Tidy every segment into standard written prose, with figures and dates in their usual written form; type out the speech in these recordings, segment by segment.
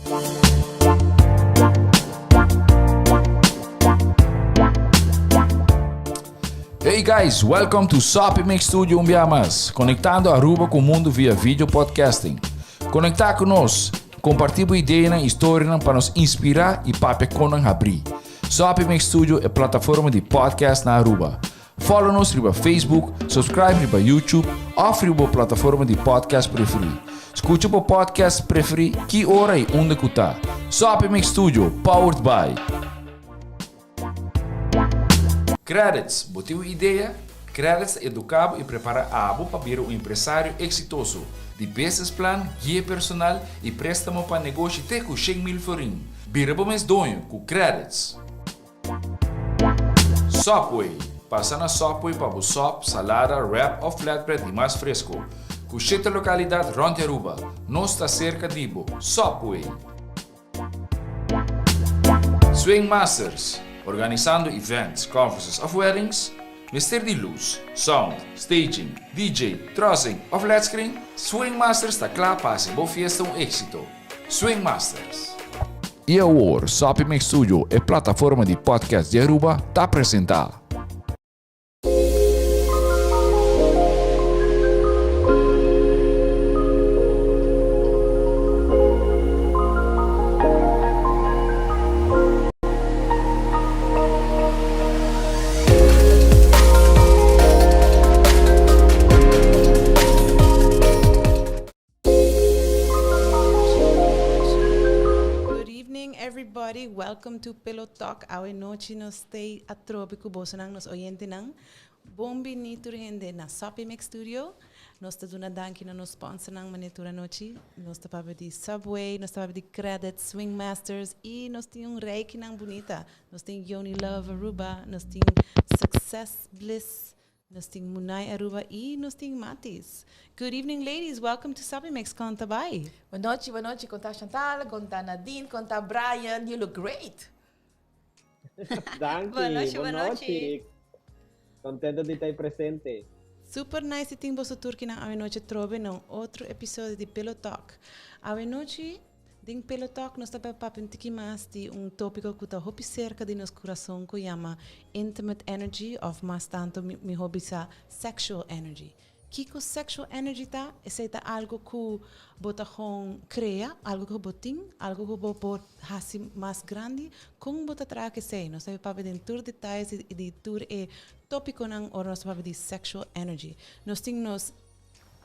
Hey guys, welcome to Soppy Mix Studio un bia mas, conectando Aruba cu mundo via video podcasting. Conecta cu nos, comparti bo ideanan y storianan pa nos inspira y papia con nan habri. Soppy Mix Studio e plataforma di podcast na Aruba. Follow nos riba Facebook, subscribe riba YouTube of riba bo plataforma di podcast preferi. Scucha bo podcast preferi ki ora y unda cu ta. Soppy Mix Studio, powered by. Credits, bo tin un idea? Credits ta educa bo y prepara abo pa bira un empresario exitoso. Di business plan, guia personal y prestamo pa negoshi te cu 100,000 florin. Bira bo mes doño cu Credits. Subway, Pasa na Subway pa bo sop, salada, wrap of flatbread di mas fresco. Cu shete localidad rond di Aruba. Nos ta cerca di bo. Subway! Swing Masters, Organisando events, conferences of weddings? Mester di luz, sound, staging, DJ, trussing of led screen? Swing Masters ta cla pa haci bo fiesta un exito. Swing Masters. Y awor, Soppy Mix Studio, e plataforma di podcast di Aruba, ta presenta. Good evening everybody, welcome to Pillow Talk. Awe nochi nos stay atrobe ku bosonan, nos oyentenan. Bon bini tur hende na Soppy Mix Studio. Nos ta duna danki na nos sponsornan mane tur anochi. Nos ta papia di Subway, nos ta papia di Credit, Swing Masters y nos tin un reikinan bunita. Nos tin Yoni Love Aruba, nos tin Success Bliss, Nos tin Munay Aruba y nos tin Matis. Good evening ladies, welcome to Sabi Mix, con ta bay? Bon nochi, bon nochi, con ta Chantal, con ta Nadine, con ta Brian, you look great. Danki, Bon nochi, bon bon nochi. nochi. Contento di ta presente. Super nice di tin boso tur kinan awe nochi trobe na un otro episodio di Pillow Talk. Awe nochi Den Pillow Talk nos ta bai papia un tiki mas di un topico cu ta hopi cerca di nos curason cu yama intimate energy of mas tanto miho bisa sexual energy. Kico sexual energy ta? Esey ta algo cu bo ta gewoon crea, algo cu bo tin, algo cu bo por haci mas grandi. Con bo ta traha cu esey? Nos ta bai papia den tur detayes di tur e topiconan ora nos ta papia di sexual energy. Nos tin nos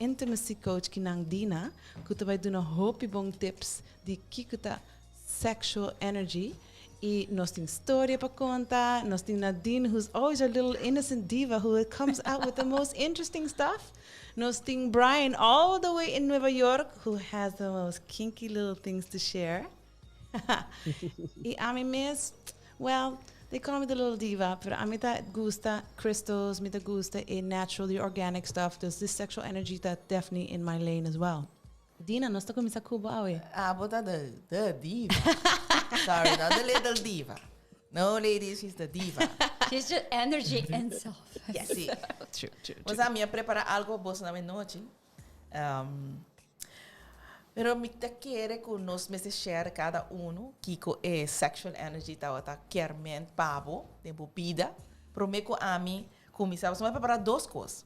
Intimacy coach kinan Dina cu ta bay duna hopi bon tips di kico ta sexual energy y nos tin storia pa conta, nos tin Nadine who's always our little innocent diva who comes out with the most interesting stuff, nos tin Brian all the way in Nueva York who has the most kinky little things to share. y ami mes, well, they call me the little diva, pero ami ta gusta crystals, mi ta gusta e natural, the organic stuff, dus this sexual energy ta definitely in my lane as well. Dina, nos ta cuminsa cu bo awe. Abo ta the, the diva. Sorry, not the little diva. No, ladies, she's the diva. She's just energy and self. Yes. Sí. True, true, true. Pues ami a prepara algo pa boso na nochi. Um, pero mi ta kere ku nos mester share kada uno kiko e sexual energy tabata kier men pa bo den bo bida. Prome ku ami kuminsá, pasobra mi a prepará dos kos.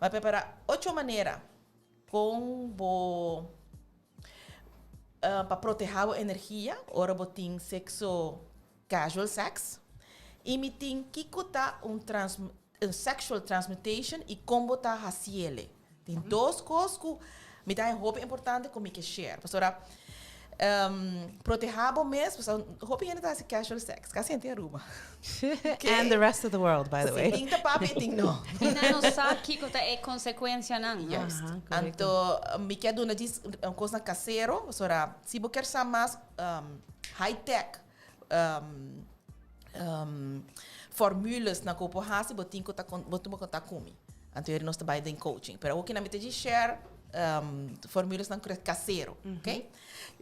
Mi a prepará ocho manera kon bo pa protehá bo energia ora bo tin sekso casual sex. I mi tin kiko ta un trans un sexual transmutation i kon bo ta hasiele. Tin dos kos ku mi ta haña hopi importante ku mi ke share. Pasobra protehá bo mes, pasobra hopi hende ta hasi casual sex, kasi henter Aruba. And the rest of the world, by the way. Si, tin ta papia i tin no. I nan no sa kiko ta e konsekuensianan. Juist. Anto mi ke duna djis un kosnan kasero, pasobra si bo kier sa mas high tech formules nan ku bo por hasi bo tin ku ta bo tuma kontak ku mi. Anto yeri nos ta bai den coaching. Pero awoki nan mi ta djis share formules nan kasero, okay?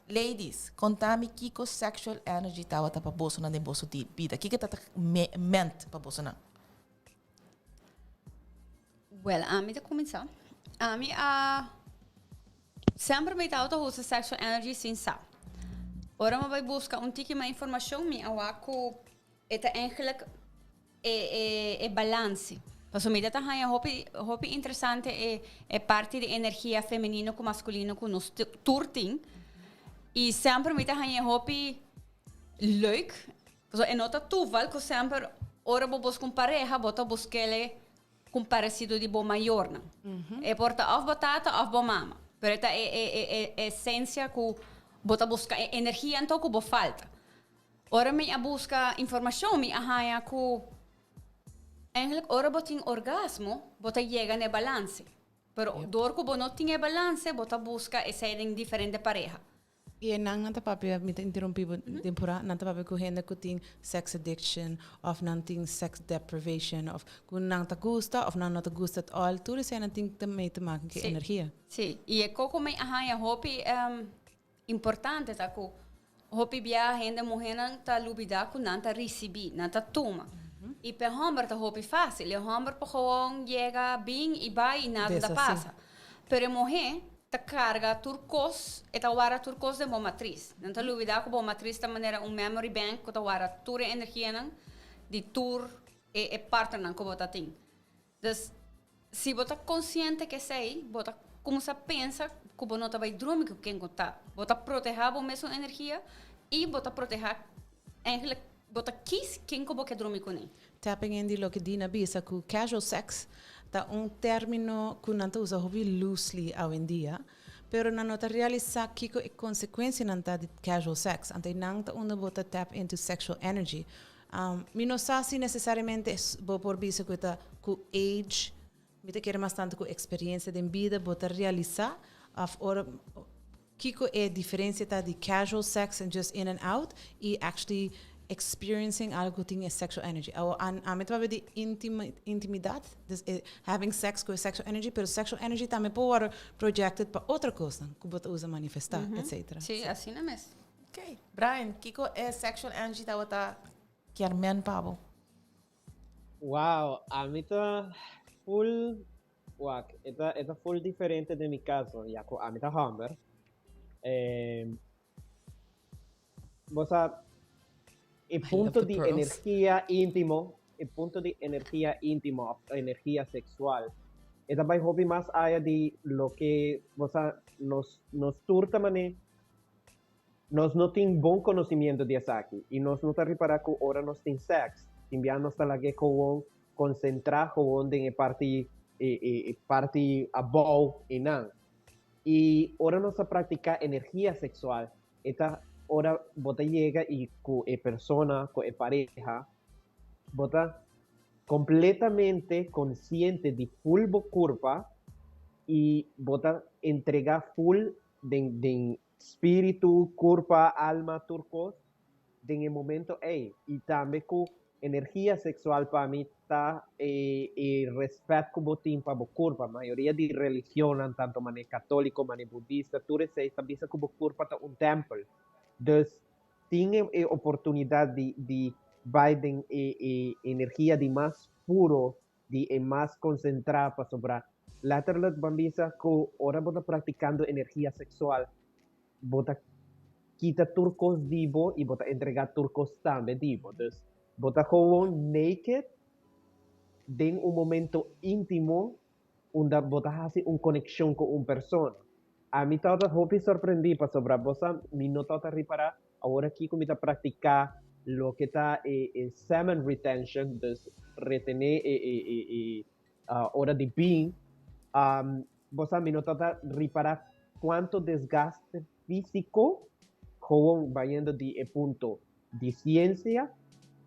Ladies, konta mi kiko sexual energy tabata pa bosonan den boso bida. Kiko ta ta meant pa bosonan? Well, ami ta kuminsá. Ami a Semper mi tabata usa sexual energy sin sa. Ora mi a bai buska un tiki mas informashon mi a wak ku e ta eigenlijk e e e balanse. Pasobra mi ta ta haña hopi hopi interesante e e parti di energia femenino ku maskulino ku nos tur tin. I semper mi ta haña hopi leuk pasobra e no ta toeval ku semper ora bo buska un pareha bo ta busk'el ku paresido di bo mayornan. E por ta òf bo tata òf bo mama. Pero e ta e e e e esensia ku bo ta buska e energia anto ku bo falta. Ora mi a buska informashon mi a haña ku eigenlijk ora bo tin orgasmo bo ta yega na e balanse. Pero dor ku bo no tin e balanse bo ta buska esei den diferente pareha. I e nan nan ta papia, mi ta interrumpí bo tempora, nan ta papia ku hende ku tin sex addiction òf nan tin sex deprivation òf ku nan ta gusta òf nan no ta gusta at all. Tur esei nan tin ta mee te maken ku e energia. Sí, i e koko mi a haña hopi importante ta ku hopi bia hende muhénan ta lubidá ku nan ta risibí, nan ta tuma. I p'e hòmber ta hopi fásil, e hòmber por gewoon yega bin i bai i nada ta pasa. Pero e muhé ta carga tur cos, e ta warda tur cos den bo matriz. Nan ta lubida cu bo matriz ta manera un memory bank cu ta warda tur e energianan di tur e e partnernan cu bo ta tin. Dus, si bo ta consciente cu esey, bo ta cuminsa pensa cu bo no ta bay drumi cu ken cu ta. Bo ta proteha bo mesun energia y bo ta proteha, eigenlijk, bo ta kies ken cu bo ke drumi cune. Tapping in di loke Dina bisa ku casual sex ta un término ku nan ta usa hopi loosely awendia, pero nan no ta realisá kiko e konsekuensianan ta di casual sex. Anto einan ta unda bo ta tap into sexual energy. Mi no sa si nesesariamente bo por bisa ku e ta ku age, mi ta kere mas tantu ku eksperiencia den bida bo ta realisá òf ora Kiko e diferencia ta di casual sex and just in and out y actually experiencing algo cu tin e sexual energy? Awo ami ta papia di intimidad, dus e having sex cu e sexual energy, pero sexual energy tambe por worde projected pa otro cosnan cu bo ta usa manifesta, etcetera. Sí, asina mes. Ok. Brian, kiko e sexual energy tabata kier men pa bo? Wow, ami ta full Wak, e ta, e ta full diferente den mi caso, ya cu ami ta homber. Eh, bo sa, e punto di energia intimo, e punto di energia intimo of energia sexual, e ta bai hopi mas aya di loke, bo sa, nos, nos tur ta mane, nos no tin bon conocimiento di esaki, y nos no ta ripara cu ora nos tin sex, tin bia nos ta lag'e cowon Konsentrá gewoon den e parti e parti abou einan. I ora nos ta praktiká energia seksual, e ta ora bo ta yega i ku e persona, ku e pareha, bo ta kompletamente konsiente di ful bo kurpa i bo ta entregá ful den den spiritu, kurpa, alma, tur kos den e momento ei. I tambe ku Energia sexual pa mi ta e e respet cu bo tin pa bo curpa. Mayoria di religionnan, tanto mane catolico, mane budista, tur esey ta bisa cu bo curpa ta un tempel. Dus tin e e oportunidad di di bay den e e energia di mas puro, di e mas concentra pasobra letterlijk ban bisa cu ora bo ta practicando energia sexual bo ta kita tur kos di bo i bo ta entregá tur kos tambe di bo. Dus, bo ta gewoon naked den un momento íntimo unda bo ta hasi un konekshon ku un persona. Ami tabata hopi sorprendí pasobra bo sa mi no tabata ripará awor aki ku mi ta praktiká loke ta e e semen retention, dus retené e e e e ora di bin, Bo sa mi no ta ta ripara cuanto desgaste fisico, gewoon bayendo di e punto di ciencia,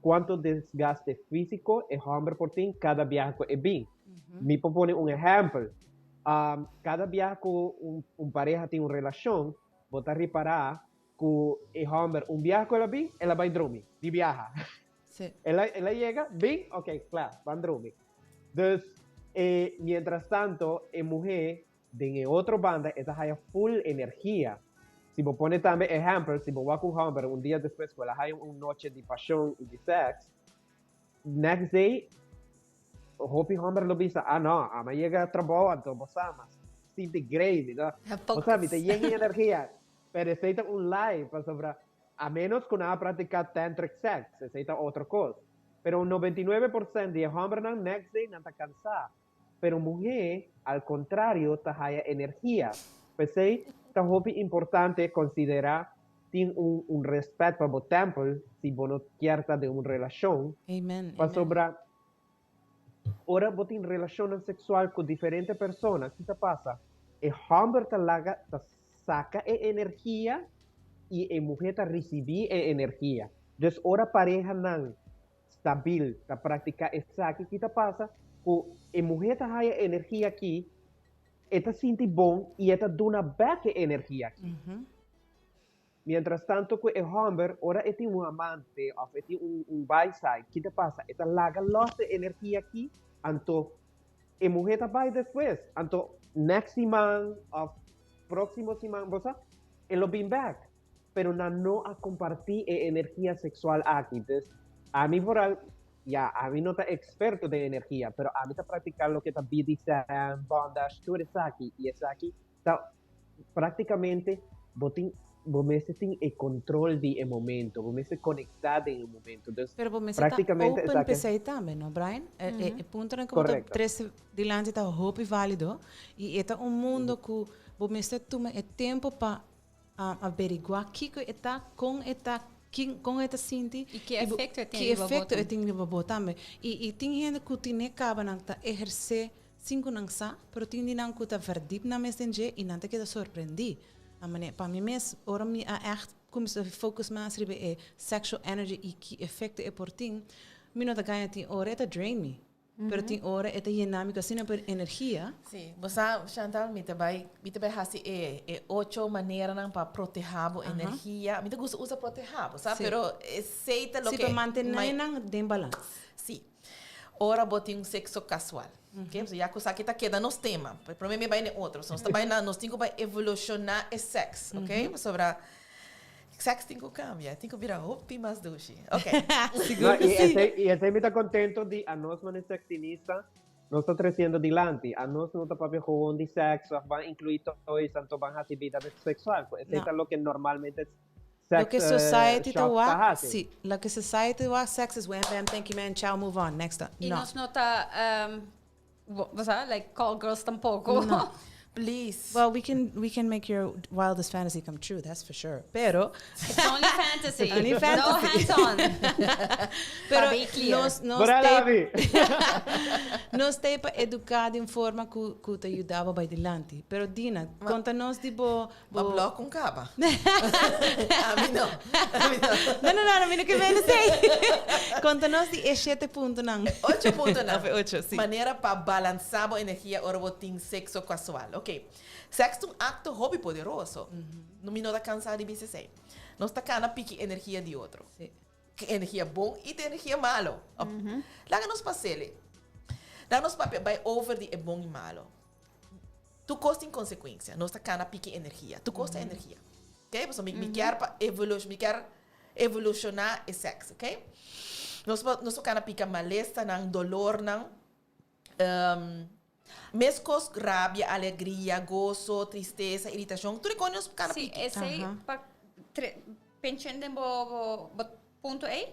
cuanto desgaste fisico e homber por tin cada biaha cu e bin. Mi por pone un ehempel, cada biaha cu un pareha tin un relacion, bo ta ripara cu e homber un biaha cu el a bin, el a bay drumi, di biaha. El a, el a yega, bin, ok, kla, ban drumi. Dus, e, mientras tanto, e muhé den e otro banda e ta haya full energia. Si bo pone tambe ehempel, si bo wak un homber un dia despues ku el a haya un noche di pasion i di seks, next day hopi homber lo bisa, ah no, ama yega trabou anto bo sa, mas sinti great, mi ta, bo sa, mi ta yen di energia. Pero esei ta un lie, pasobra. A menos ku nan a praktiká tantric sex, esei ta otro kos. Pero un 99% di e hòmbernan next day nan ta kansá. Pero muhé, al kontrario, ta haya energia. P'esei ta hopi importante konsiderá tin un un rèspèt pa bo tèmpel si bo no kier ta den un relashon. Amen, amen. Pasobra ora bo tin relashonnan seksual ku diferente persona, ki ta pasa? E hòmber ta laga ta saka e energia i e muhé ta risibí e energia. Dus ora parehanan stabil ta praktiká esaki, ki ta pasa? Ku e muhé ta haya energia aki, e ta sinti bon i e ta duna bèk e energia aki. Mientras tanto ku e hòmber, ora e tin un amante òf e tin un byside, ki ta pasa? E ta laga lòs e energia aki, anto e muhé ta bai despues. Anto next siman òf próksimo siman, bo sa, e lo bin bèk. Pero nan no a kompartí e energia seksual aki. Dus, ami vooral, ya, ami no ta eksperto den energia, pero ami ta praktiká loke ta BDSM, bondage, tur esaki. I esaki ta práktikamente bo tin, bo mester tin e kontrol di e momento, bo mester konektá den e momento. Dus, Pero bo mester ta práktikamente open esaki. p'esei tambe, no Brian? E e puntonan ku bo ta Korekto. trese dilanti ta hopi válido i e ta un mundo ku bo mester tuma e tempu pa Averiguá kiko e ta, kon e ta, kin, kon e ta sinti. I ki efekto e tin ki riba bo efekto e tambe. tin riba bo tambe. I, i tin hende ku tine kaba nan ta ehersé sin ku nan sa, pero tin di nan ku ta verdiep nan mes den dje i nan ta keda sorprendí. A manera, pa mi mes, ora mi a ègt kuminsá focus mas riba e sexual energy i ki efekto e por tin, mi no ta gaña tin ora e ta drain mi. Pero tin ora e ta yena mi ku asina por energia. Sí, bo sa Chantal, mi ta bai, mi ta bai hasi e e ocho maneranan pa protehá bo energia. Mi ta gusta usa protehá, bo sa, pero esei ta loke. Sí, pa mantené nan den balans. Sí. Ora bo tin un sekso kasual, oke, pasobra ya ku esaki ta keda nos tema. Promé mi bai na e otro. So nos ta bai na, nos tin ku bai evolushoná e sèks, oke, pasobra Sex tin cu cambia, tin cu bira hopi mas dushi. Ok. Sigur No, cu y si. esey, y esey mi ta contento di anos mane sextinista, nos ta treciendo dilanti. Anos no ta papia gewoon di sexo, of ban inclui toys, anto ban haci bida sexual. Cu esey No. ta loke normalmente sex Loke society ta shops ta wak, haci. si. Loke society wak, sex is wham bam, thank you man, ciao, move on, next up. Y No. nos no ta, um, bo sa, like call girls tampoco. No. Please. Well, we can, we can make your wildest fantasy come true, that's for sure. Pero, It's only fantasy. Only No fantasy. hands on. pero Pa be clear. nos, nos Bora, te, Lavi! nos te pa educa di un forma cu, cu ta yuda bo bay dilanti. Pero Dina, conta nos di bo, Ma bo blog con caba. Ami no. Ami no. No, no, no, mi no ke mende esei. Conta nos di e shete puntonan. Ocho puntonan. Of e ocho, si. Manera pa balansa bo energia ora bo tin sexo casual. Ok. Sex ta un acto hopi poderoso. No mi no ta cansa di bisa esei. Nos ta cana piki energia di otro. Si. Energia bon y ta energia malo. Laga nos pasele. Laga nos papia bay over di e bon y malo. Tur kos tin konsekuensia. Nos ta kana piki energia. Tur kos ta energia. Ok? Pasobra mi mi kier pa evolu mi kier evolushoná e sèks. Ok? Nos por nos por kana pika malesanan, dolornan, meskos rabia, alegria, goso, tristesa, iritashon. Tur e kos nos por kana Sí, piki. esei pa tre penshon den bo bo bo punto ei.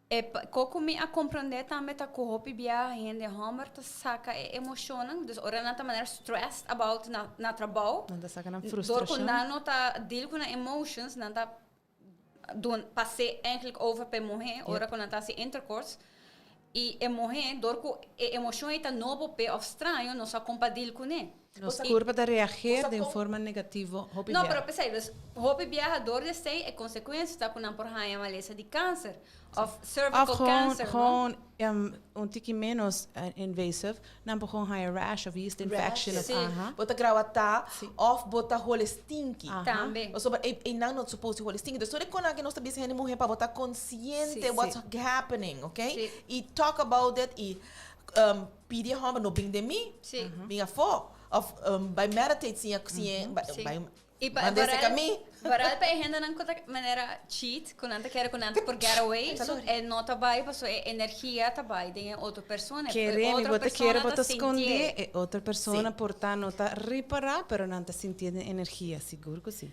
E ko ku mi a komprondé tambe ta ku hopi biaha hende hòmber ta saka e emoshonnan, dus ora nan ta manera stressed about na na trabou, Nan ta saka nan dor ku frustrashon. nan no ta deal ku nan emotions, nan ta dun pas'é eigenlijk over pa e muhé ora ku nan ta hasi intercourse, i e muhé dor ku e emoshon ei ta nobo p'e òf straño no sa kon pa deal kuné. Nos I- kurpa ta reageer Bo sa den kon- forma negativo hopi No, biaha. pero p'esei, dus hopi biaha dor di esei e konsekuensia ta ku nan por haña malesa di kanser òf Of cervical gewoon, cancer, no? gewoon um, un tiki menos eh, invasive, nan por gewoon haña rash of yeast infection of Sí. aha. Bo ta grawatá Sí. òf bo ta hole stinky. Aha. Tambe. Pasobra e e nan no supposed di hole stinky. Dus tur e konan ke nos ta bisa hende muhé pa bo ta konsiente Sí. what's happening, ok? Sí. I talk about it i Pidi e hòmber no bin den mi, bin afó. Òf bai meditate siña siña bai I pa manda esei vooral ka mi. vooral pa e hendenan ku ta manera cheat, ku nan ta kere ku nan ta por get away, so e no ta bai pasobra e energia ta bai den e otro persona, e Kere mi otro bo ta kere persona bo ta ta skonde, sintié. e otro persona por ta no ta ripará, pero nan ta sintié den energia, sigur ku si.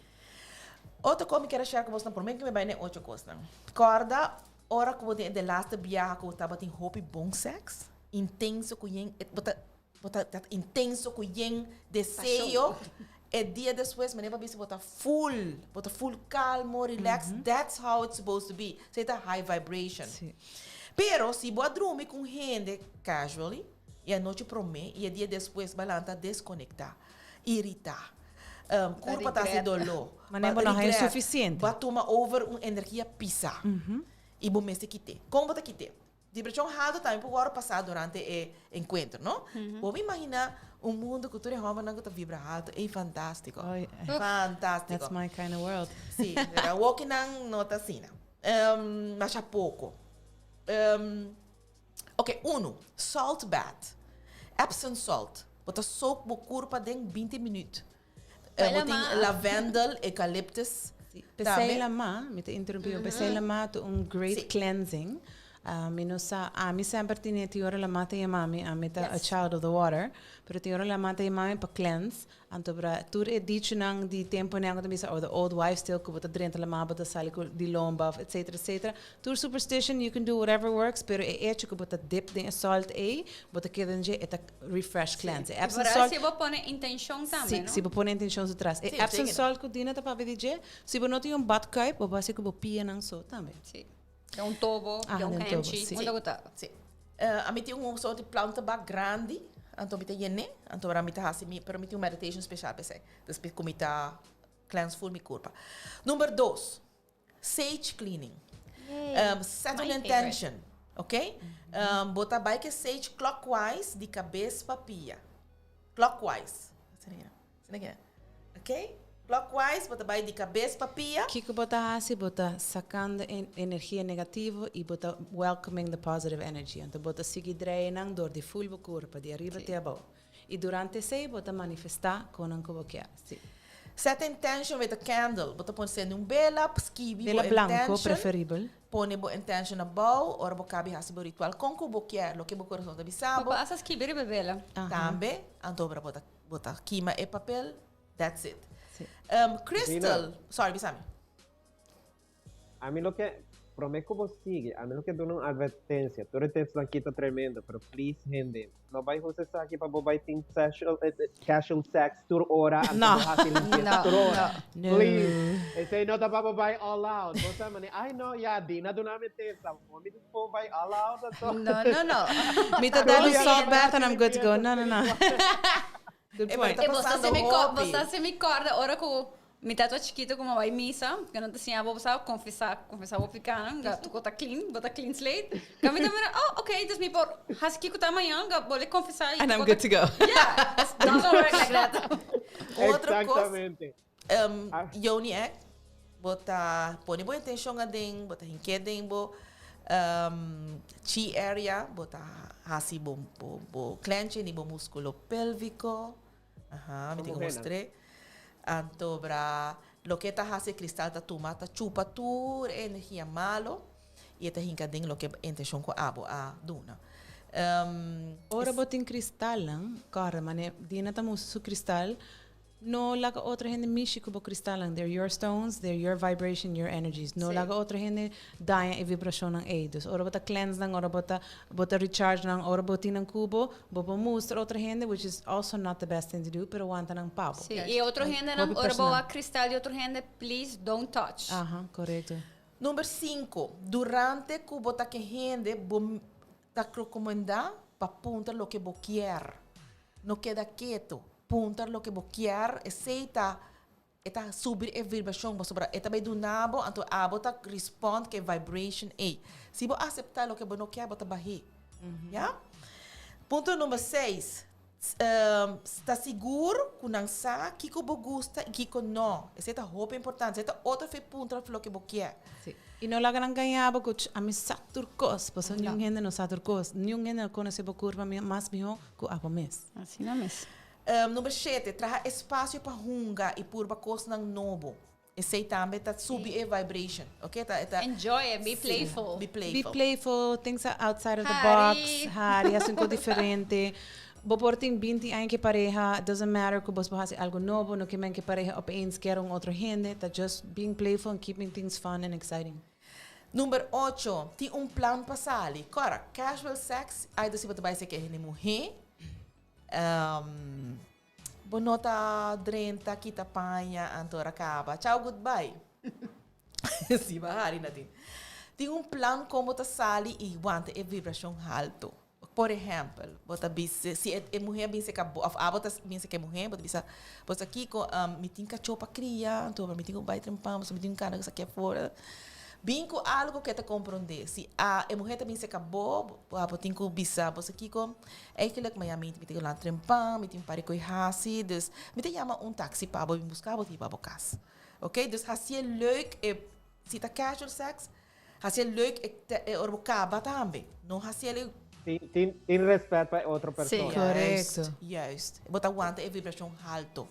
Otro kos mi kier a share ku bosnan promé ku mi bai na e ocho kosnan. Kòrda ora ku bo tin e delaste biaha ku bo tabatin hopi bon sèks, intenso ku yen, bo ta bo ta intenso ku yen deseo, e dia despues manera bo a bisa bo ta full, bo ta full kalmo, relax, that's how it's supposed to be. Esei ta high vibration. Pero si bo a drumi ku un hende casually e anochi promé i e dia despues bo a lanta deskonektá. Irita. Curpa ta haci doló. Manera bo no haña suficiente. Bo a tuma over un energia pisa. I bo mester kit'é. Kon bo ta kit'é? Vibrashon haltu tambe por wòrdu pasá durante e enkuentro, no? Bo por imaginá un mundu ku tur e hòmbernan ku ta vibra haltu? Ey, fantástiko. Fantástiko. That's my kind of world. Sí, pero awokinan no ta asina. Masha poko. Ok, unu, salt bath. Epsom salt. Bo ta soak bo kurpa den binti minüt. Bo tin lavendel, eucalyptus. Sí. P'esei lamá, mi ta interrumpí bo, p'esei lamá ta un great cleansing. Mi no sa, ami semper tene tin ora lamá ta yama mi, ami ta a child of the water, pero tin ora lamá ta yama mi pa cleanse. Anto bra tur e dichonan di temponan ku ta bisa or the old wives tale ku bo ta drenta lamá bo ta sali ku di lomba of etcetera etcetera. Tur superstition you can do whatever works pero e echo ku bo ta dip den e salt ei bo ta keda den dje e ta refresh cleanse. E Epsom Vooral salt si bo pone intencion tambe si no? si bo pone intencion su tras. E Si, Epsom zeker. salt ku Dina ta papia di dje si bo no tin un badkuip bo por hasi ku bo pianan so tambe. Si. Den un tobo, Ah, den un den un tobo, kenchi, si. unda ku ta. Si. Ami tin un soort di plantenbak grandi, anto mi ta yen'é, anto ora mi ta hasi mi, pero mi tin un meditation special pa esei. Dus ku mi ta cleanse full mi kurpa. Number dos, sage cleaning. Set un intention, ok? Bo ta bai ku e sage clockwise di kabes pa pia. Clockwise. Asina ki, ok? Clockwise, bo ta bai di kabes pa pia. Kiko bo ta hasi? Bo ta sakando e energia negativo i bo ta welcoming the positive energy. Anto bo ta sigui drei nan dor di ful bo kurpa, di ariba te abou. I durante esei bo ta manifestá konan ku bo kier. Sí. Set intention with a candle. Bo ta pone sende un bela, skibi bo Bela blanko intention. preferibel. Pone bo intention abou, ora bo kabi hasi bo ritual kon ku bo kier, loke bo kurason ta bisa Bo bo. por hasta skibi riba e bela. Tambe, anto ora bo ta Bo ta kima e papel, that's it. Sí. Um, Crystal, sorry, bisami. Ami loke, prome ku bo sigui, ami loke duna un advertencia. Tur e tipsnan aki ta tremendo, pero please hende, no bai usa esaki pa bo bai tin sexual, casual sex tur ora, anto No. bo hasi limpieza No, tur ora. No. Please, esei no ta pa bo bai all out. Bo sa mane, ay no, ya, Dina duna mi tips, awor mi Bo bai all out anto. No, no, no. Mi ta dal un salt bath and I'm good to go. No, no, no. Good E, point. pero E bo pasando sa mi hopi. bo sa si mi corda ora cu mi tata chikito cu mi bai misa, cu nan ta siña bo sa confesa, confesa bo picanan, ga tu ta clean, bo ta clean slate. Ga mi ta mira, oh, okay, dus mi por haci kico ta mañan, ga bo le confesa y And I'm tu good to go. Yeah, it doesn't work like that. Otro cos, Exactamente. Um, Yoni ek, bo ta pone bo intenshon aden, bo ta hink'é den bo um, chi area, bo ta hasi bo, bo, bo clenching di bo músculo pélvico. Aha, mi tin ku mostr'é. Anto bra, loke ta hasi e kristal ta tuma, ta chupa tur e energia malo i e ta hinka den loke intenshon ku abo a duna. Um, Ora bo tin kristalnan, kòrda manera Dina ta mustra su kristal, No laga otro hende mishi ku bo kristalnan. They're your stones, they're your vibration, your energies. No Sí. laga otro hende daña e vibrashonnan ei. Dus ora bo ta cleanse nan, ora bo ta bo ta recharge nan, ora bo tin nan ku bo, bo por mustra otro hende, which is also not the best thing to do, pero wanta nan pa bo. Sí, i otro hendenan, Hopi ora bo personal. wak kristal di otro hende, please don't touch. Aha, korekto. Number sinku, durante ku bo ta ke hende, bo ta rekomendá pa puntra loke bo kier. No keda ketu. Puntra loke bo kier, esei ta e ta subi e vibrashon pasobra e ta bai duna bo, anto abo ta respond ku e vibration ei. Si bo aseptá loke bo no kier, bo ta bah'é. Ya? Punto number seis, ta sigur ku nan sa kiko bo gusta i kiko no. Esei ta hopi importante. Esei ta otro fe puntra loke bo kier. Sí. I no laga nan gaña bo ku ami sa tur kos, pasobra niun hende no sa tur kos. Niun hende no konosé bo kurpa mas mihó ku abo mes. Asina mes. Number shete, traha espasio pa hunga i purba kosnan nobo. Esei tambe ta subi e vibration, ok? Ta, ta, Enjoy it, be playful. Be playful. Be playful, things are outside of the Hari. box, hari, hasi un kos diferente. Bo por tin 20 aña cu pareha, doesn't matter cu bo por haci algo nobo, no kiermen cu pareha opeens kier un otro hende, ta just being playful and keeping things fun and exciting. Number 8, tin un plan pa sali. Cora, casual sex, ey dus bo bay cu hende muhe. Bo no ta drenta, kita paña, anto ora caba. Ciao, goodbye. Si, bahari na tin. Tin un plan con bo ta sali y wanta e vibracion halto. Por ehempel, bo ta bisa, si e muhe bin cerca bo, of abo ta bin cerca e muhe, bo ta bisa, bo sa kico, mi tin cacho pa cria, anto mi tin cu bay trempan, mi tin cana cu esaki afor. Bin cu algo cu e ta comprende. Si a e muhe ta bin cerca bo, abo tin cu bisa, bo sa kico, eigenlijk maya mi tin cu lan trempan, mi tin un par di coi haci, dus mi ta yama un taxi pa bo bin busca bo tin pa bo cas. Ok, dus hacié leuk, e, si ta casual sex, hacié leuk e, e ora bo caba tambe. No hacié leuk. Tin respet pa otro persona. Correcto. Juist. Bo ta wanta e vibracion halto.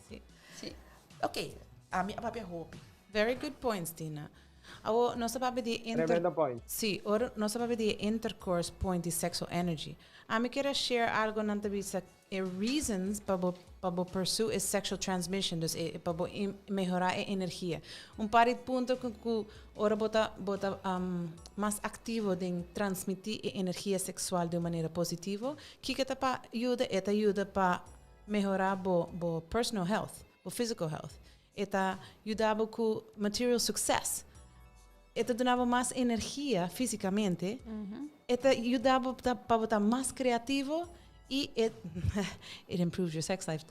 Ok, ami a papia hopi. Very good points, Tina. Awo, nos a papia di inter... Tremendo point. Si, ora nos a papia di intercourse point di sexual energy. Ami kier share algo nan ta bisa e reasons pa bo pursue e sexual transmission, dus e, pa bo mehora e energia. Un par di punto cu ora bo ta mas activo den transmiti e energia sexual di un manera positivo, kico ta pa yuda, e ta yuda pa mehora bo personal health, bo physical health. E ta yuda cu material success. E ta duna mas energia fisicamente. E ta yuda pa bo ta mas creativo y it improves your sex life.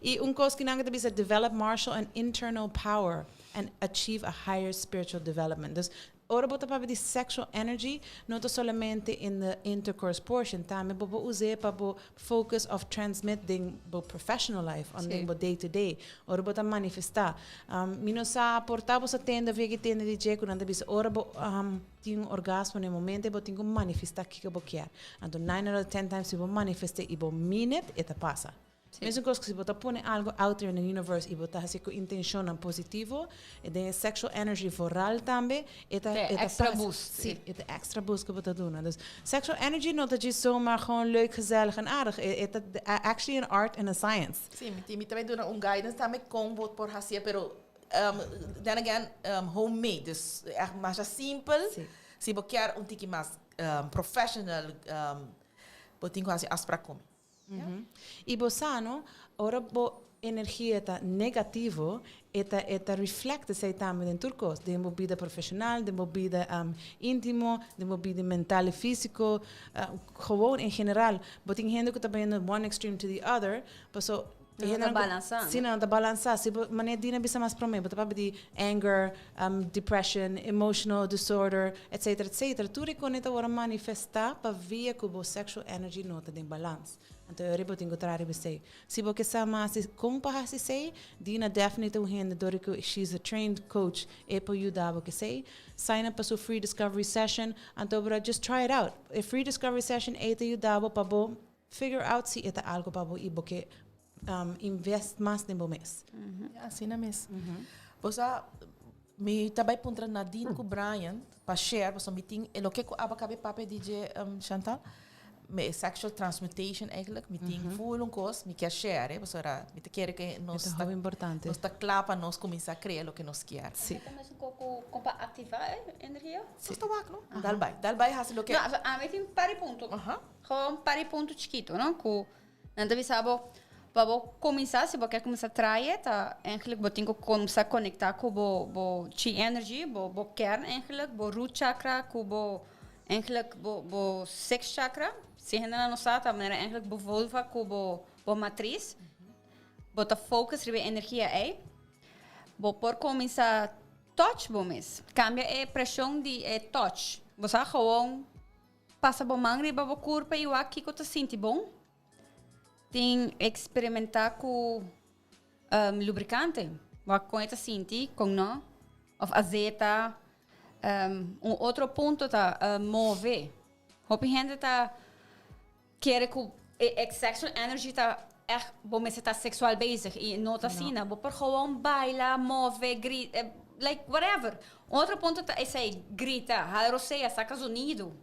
Y un cos cu nan ta bisa develop martial and internal power and achieve a higher spiritual development. Dus ora bo ta papia di sexual energy, no ta solamente in the intercourse portion, tambe bo por usa pa bo focus of transmit den bo professional life, on den bo day to day. Ora bo ta manifesta. Mi no sa por ta bo sa tende of yega tende di dje cu nan ta bisa ora bo tin un orgasmo na momento bo tin cu manifesta kico bo kier. Anto 9 out of 10 times si bo manifesta y bo mean it, e ta pasa. Mesun cos cu si bo ta pone algo out there in the universe y bo ta haci cu intencion positivo, e den sexual energy vooral tambe, e ta E e ta extra pasa. Boost. Si, e ta extra boost cu bo ta doen. Dus sexual energy no ta just zomaar gewoon leuk, gezellig en aardig. E ta actually an art and a science. Si, mi tambe duna un guidance tambe con bo por haci, pero then again, homemade, dus echt mas simpel. Si bo kier un tiki mas professional, bo tin cu haci afspraak cu mi. Y bo sa, no, ora bo energia ta negativo, e ta reflect esey tambe den tur cos, den bo bida profesional, den bo bida intimo, den bo bida mental y fisico, gewoon in general. Bo tin hende cu ta bayendo one extreme to the other, paso No ta balansa. Si, no ta balansa. Si, manera Dina bisa mas prome, bo ta papia di anger, depression, emotional disorder, etc., etc. Tur e ta ora manifesta pa via cu bo sexual energy no ta den balance. Anto, eu bo tin cu traha esey. Si bo kier sa mas con pa haci esey, Dina definitely un hende dor cu she's a trained coach e por yuda bo cu esey. Sign up pa su free discovery session. Anto, bro, just try it out. A free discovery session e ta yuda bo pa bo figure out si e ta algo pa bo y bo kier invest mas den bo mes. Ja, asina mes. Bosa, mi tambe puntra Nadine cu Brian pa share, paso mi tin e loke cu abo a caba di papia DJ Chantal, me sexual transmutation eigenlijk, mi tin full un cos, mi kier share, eh, paso ora mi ta kere cu nos Ta ta heel importante. Nos ta cla pa nos cuminsa crea loke nos kier. Mas un poco con pa activa energia. Nos ta wak, no? Dal bay, dal bay haci loke. No, ami tin par di punto. Gewoon par di punto chikito, no? Cu nan ta bisa bo pa bo cuminsa, si bo kier cuminsa traha, ta eigenlijk bo tin cu cuminsa conecta cu bo chi energy, bo kern eigenlijk, bo root chakra, cu bo eigenlijk bo sex chakra. Si hende no sa, ta manera eigenlijk bo vulva cu bo matriz. Bo ta focus riba energia ey. Bo por cuminsa touch bo mes. Cambia e presion di e touch. Bo sa gewoon pasa bo man riba bo curpa y wak kico ta sinti bon. Tin experimenta cu lubricante. Wak con ta sinti, con no. Of azeta. Un otro punto ta move. Hopi hende ta kere cu e sexual energy ta echt bo mester ta sexual bezig y no ta asina. Bo por gewoon baila, move, grita, like whatever. Otro punto ta esey, grita, hala rosea, saca sonido.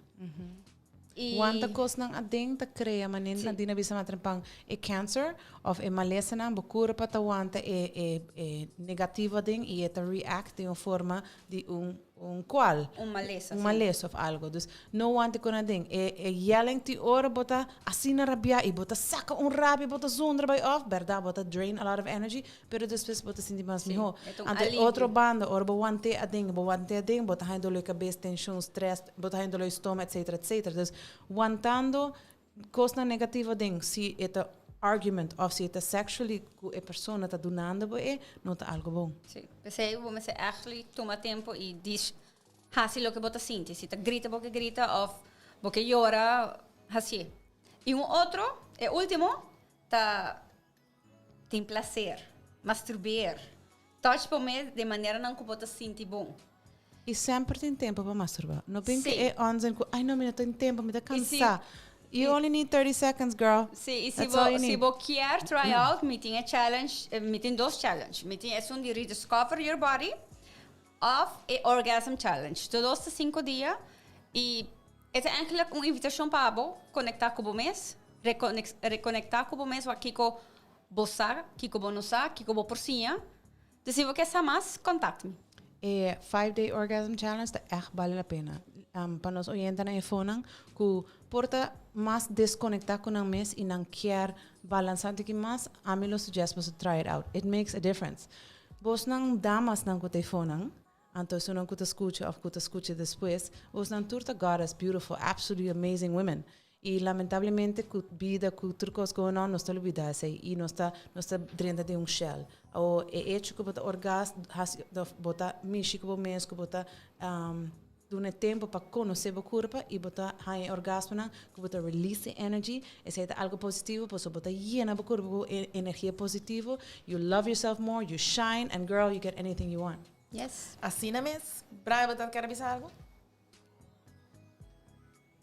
I Wanta kosnan aden ta krea manera Nadine a bisa matrempan e cancer of e malesanan bo kurpa ta wanta e e e negativo aden i e ta react den un forma di un un kual. Un malesa, Un si. malesa of algo. Dus no wanta kon aden. E e yelling tin ora bo ta asina rabia i bo ta saka un rabia bo ta zundra bai of berdad bo ta drain a lot of energy Pero despues bo ta sinti mas mihó. e ta un Anto e alivio. otro banda, ora bo want'é aden, bo want'é aden, bo ta haña doló di kabes, tenshon, strès, bo ta haña doló di stoma, etcetera, etcetera. Dus, wantando kosnan negativo aden, si e ta argument òf si e ta sexually ku e persona ta dunando bo e, no ta algu bon. Sí. P'esei bo mester actually tuma tempo i dish hasi loke bo ta sinti. Si ta grita bo ke grita òf bo ke yora, hasié. I un otro, e último, ta Tin placer. Masturbeer. Touch bo mes den maneranan cu bo ta sinti bon. I semper tin tempo pa masturba. No bin cu Sí. e onzin cu, ay no, mi no tin tempo, mi ta I si cansa. You only need 30 seconds, girl. Sí, i si That's all bo, you si need. bo kier try out, mi tin e challenge, eh, mi tin dos challenge. Mi tin esun di rediscover your body of e orgasm challenge. Tur dos ta cinco dia i e ta eigenlijk un invitacion pa bo conecta cu bo mes. Rekonektá ku bo mes wak kiko bo sa, kiko bo no sa, kiko bo por siña. Dus si bo ke sa mas, kontakt mi. E Five Day Orgasm Challenge ta ègt bale la pena. Pa nos oyentenan e fonan ku por ta mas deskonektá ku nan mes i nan kier balansá un tiki mas, ami lo suggest boso try it out. It makes a difference. Bosnan damasnan ku ta e fonan, anto esunnan ku ta skucha òf ku ta skucha despues, bosnan tur ta goddess, beautiful, absolutely amazing women. I lamentablemente ku bida ku tur kos going on nos ta lubida esei i nos ta nos ta drenta den un shell. Awor e hecho ku bo ta orgas hasi of bo ta mishi ku bo mes ku bo ta duna e tempo pa konosé bo kurpa i bo ta haña e orgasmonan ku bo ta release e energy esei ta algo positivo pasobra bo ta yena bo kurpa ku e energia positivo you love yourself more you shine and girl you get anything you want. Yes. Asina mes. Brian bo ta kere bisa algo?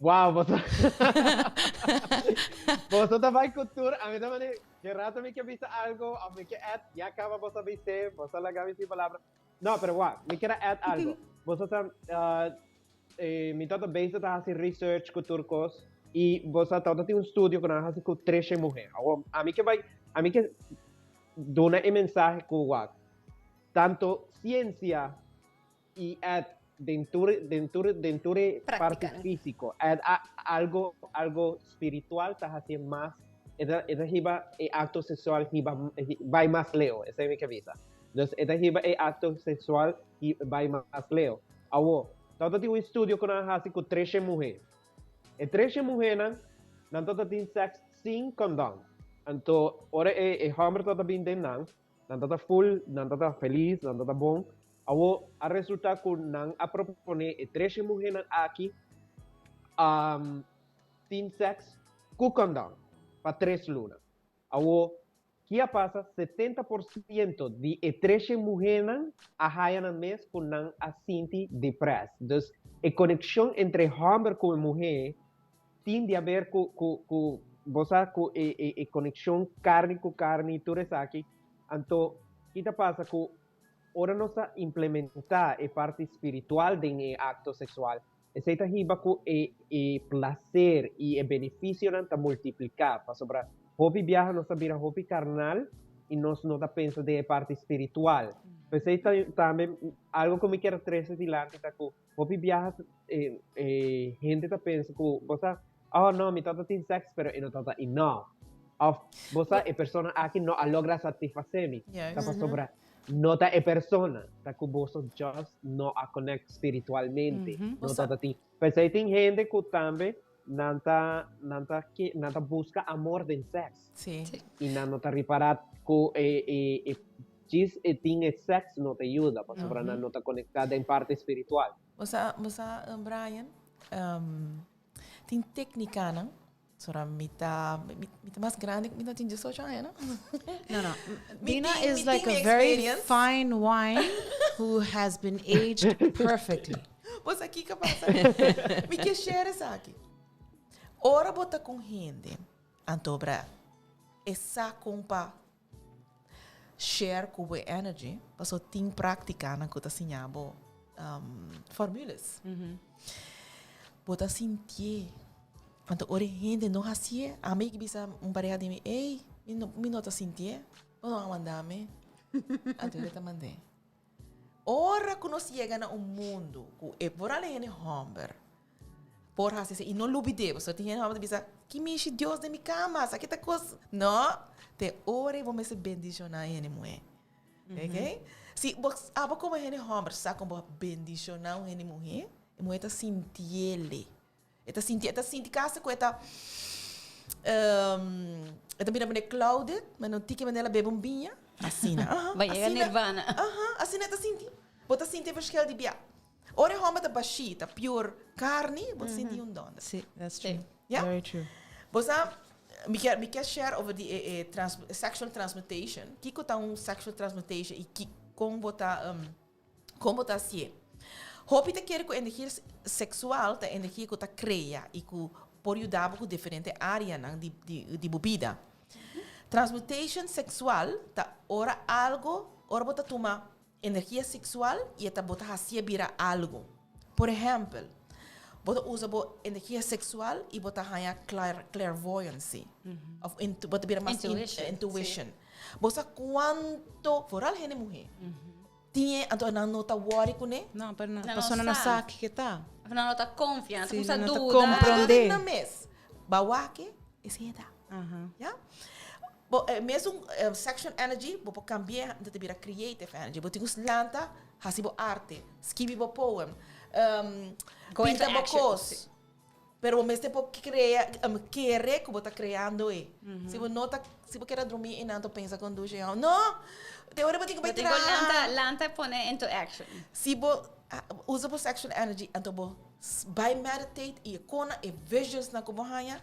Wow, boso Boso ta bai ku tur, a mi ta mane, ke rato mi ke bisa algo, of mi ke add, ya kaba boso a bis'é, boso a laga mi sin palabra. No, pero wak, mi kier a add algo. Boso sa, eh, mi tabata bezig ta hasi research ku tur kos, i boso tabata tin un studio ku nan a hasi ku treshe muhé. Awor, ami ke bai, ami ke duna e mensahe ku wak, tanto siensia I add den tur den tur den tur e parti físico. Add a, algo algo spiritual ta haci mas e ta e ta hiba e acto sexual hiba bai mas leo. Esei mi ke bisa. Dus e ta hiba e acto sexual hi bai mas leo. Awo, tabata tin un estudio ku nan a hasi ku treshe muhé. E treshe muhénan nan tabata tin sex sin kondon. Anto ora e e hòmber tabata bin den nan, Nan ta ta full, nan ta ta felis, nan ta ta bon. Awor, a resulta cu nan a propone e treshe muhernan aki tin sex cu condom pa tres luna. Awor, ki a pasa? Setenta por ciento di e treshe muhernan a haya nan mes cu nan a sinti depressed. Dus, e conexion entre homber cu e muher tin di haber cu cu cu bo sa cu e e e conexion carni cu carni tur esaki anto ki ta pasa cu ora nos ta implementa e parti spiritual den e acto sexual esey ta hiba cu e e placer y e beneficionan ta multiplica pasobra hopi biaha nos ta bira hopi carnal y nos no ta pensa den e parti spiritual pesey ta tambe algo cu mi kier trece dilanti ta cu Hopi biaha e hende ta pensa ku bo sa, oh no, mi tabata tin sèks pero e no tabata enough. Òf bo sa e persona aki no a logra satisfasé mi. Ta pasobra no ta e persona, ta ku boso just no a connect spiritualmente. No tabata tin. P'esei tin hende ku tambe nan ta nan ta ke nan ta buska amor den sèks. I nan no ta ripará ku e e Djis e tin e sex no ta yuda pasobra nan no ta conecta den parti spiritual. Bo sa, bo sa Brian, tin tecnicanan, sora mi ta, mi ta mas grandi, mi no tin diesocho aña no. No, no. Dina is like a very fine wine who has been aged perfectly. Bo sa kiko pasa? Mi ke share esaki. Ora bo ta con hende, anto bra e sa con pa Share ku bo e energy, paso tin práktikanan ku ta siña bo formules. Bo ta sintié. Anto ora e hende no hasié, ami ki bisa un pareha di mi, ey, mi no, mi no ta sintié, bo no a manda mi. Anto e ta mand'é. Ora ku nos yega na un mundu ku e vooral e hende hòmber por hasi esei i no lubid'é, pasobra tin hende hòmber ta bisa, ki mishi Dios den mi kama, sa ki ta kos. No, te ora ei bo mester bendishoná e hende muhé. Ok? Si bo, abo komo hende hòmber sa kon bo bendishoná un hende muhé, e muhé ta sintiele. E ta sinti, e ta sinti kasi ku e ta e ta bira manera clouded, ma no tiki manera bebe un biña. Asina, aha. Bai yega nirvana. Aha, asina e ta sinti. Bo ta sinti e verschil di bia. Ora e hòmber ta bashí, ta pure karni, bo ta sinti un dònder. Sí, that's true. Ja? Very true. Bo sa, mi kier, mi kier share over di e, e trans, sexual transmutation. Kiko ta un sexual transmutation i ki, kon bo ta Kon bo ta hasié? Hopi ta kere ku energia seksual ta energia ku ta krea i ku por yuda bo ku diferente áreanan di di bo bida. Transmutation seksual ta ora algu, ora bo ta tuma energia seksual i e ta bo ta hasié bira algu. Por ehèmpel, bo ta usa bo energia seksual i bo ta haña clairvoyancy òf bo ta bira mas intuition. Bo sa kuantu, foral hende muhé. Tin e, anto nan no ta worry kuné. No, pero nan, pasobra nan no sa kiko ta. Of nan no ta konfia, nan ta Sí, kumsa nan no ta duda. komprondé. Nan nan mes. Ba wak e, esei ta. Ya? Bo e mesun sexual energy bo por kambi'é anto ta bira creative energy. Bo tin ku lanta hasi bo arte, skibi bo poem, Go into pinta bo action. kos. Pero bo mester por crea, kere ku bo ta creando e. Si bo no ta, si bo keda drumi einan to pensa kon dushi e no! Te ora bo tin ku bai Bo tin ku traha. lanta, lanta e pone into action. Si bo usa bo sexual energy anto bo bai meditate i e kona e visions nan ku bo haña,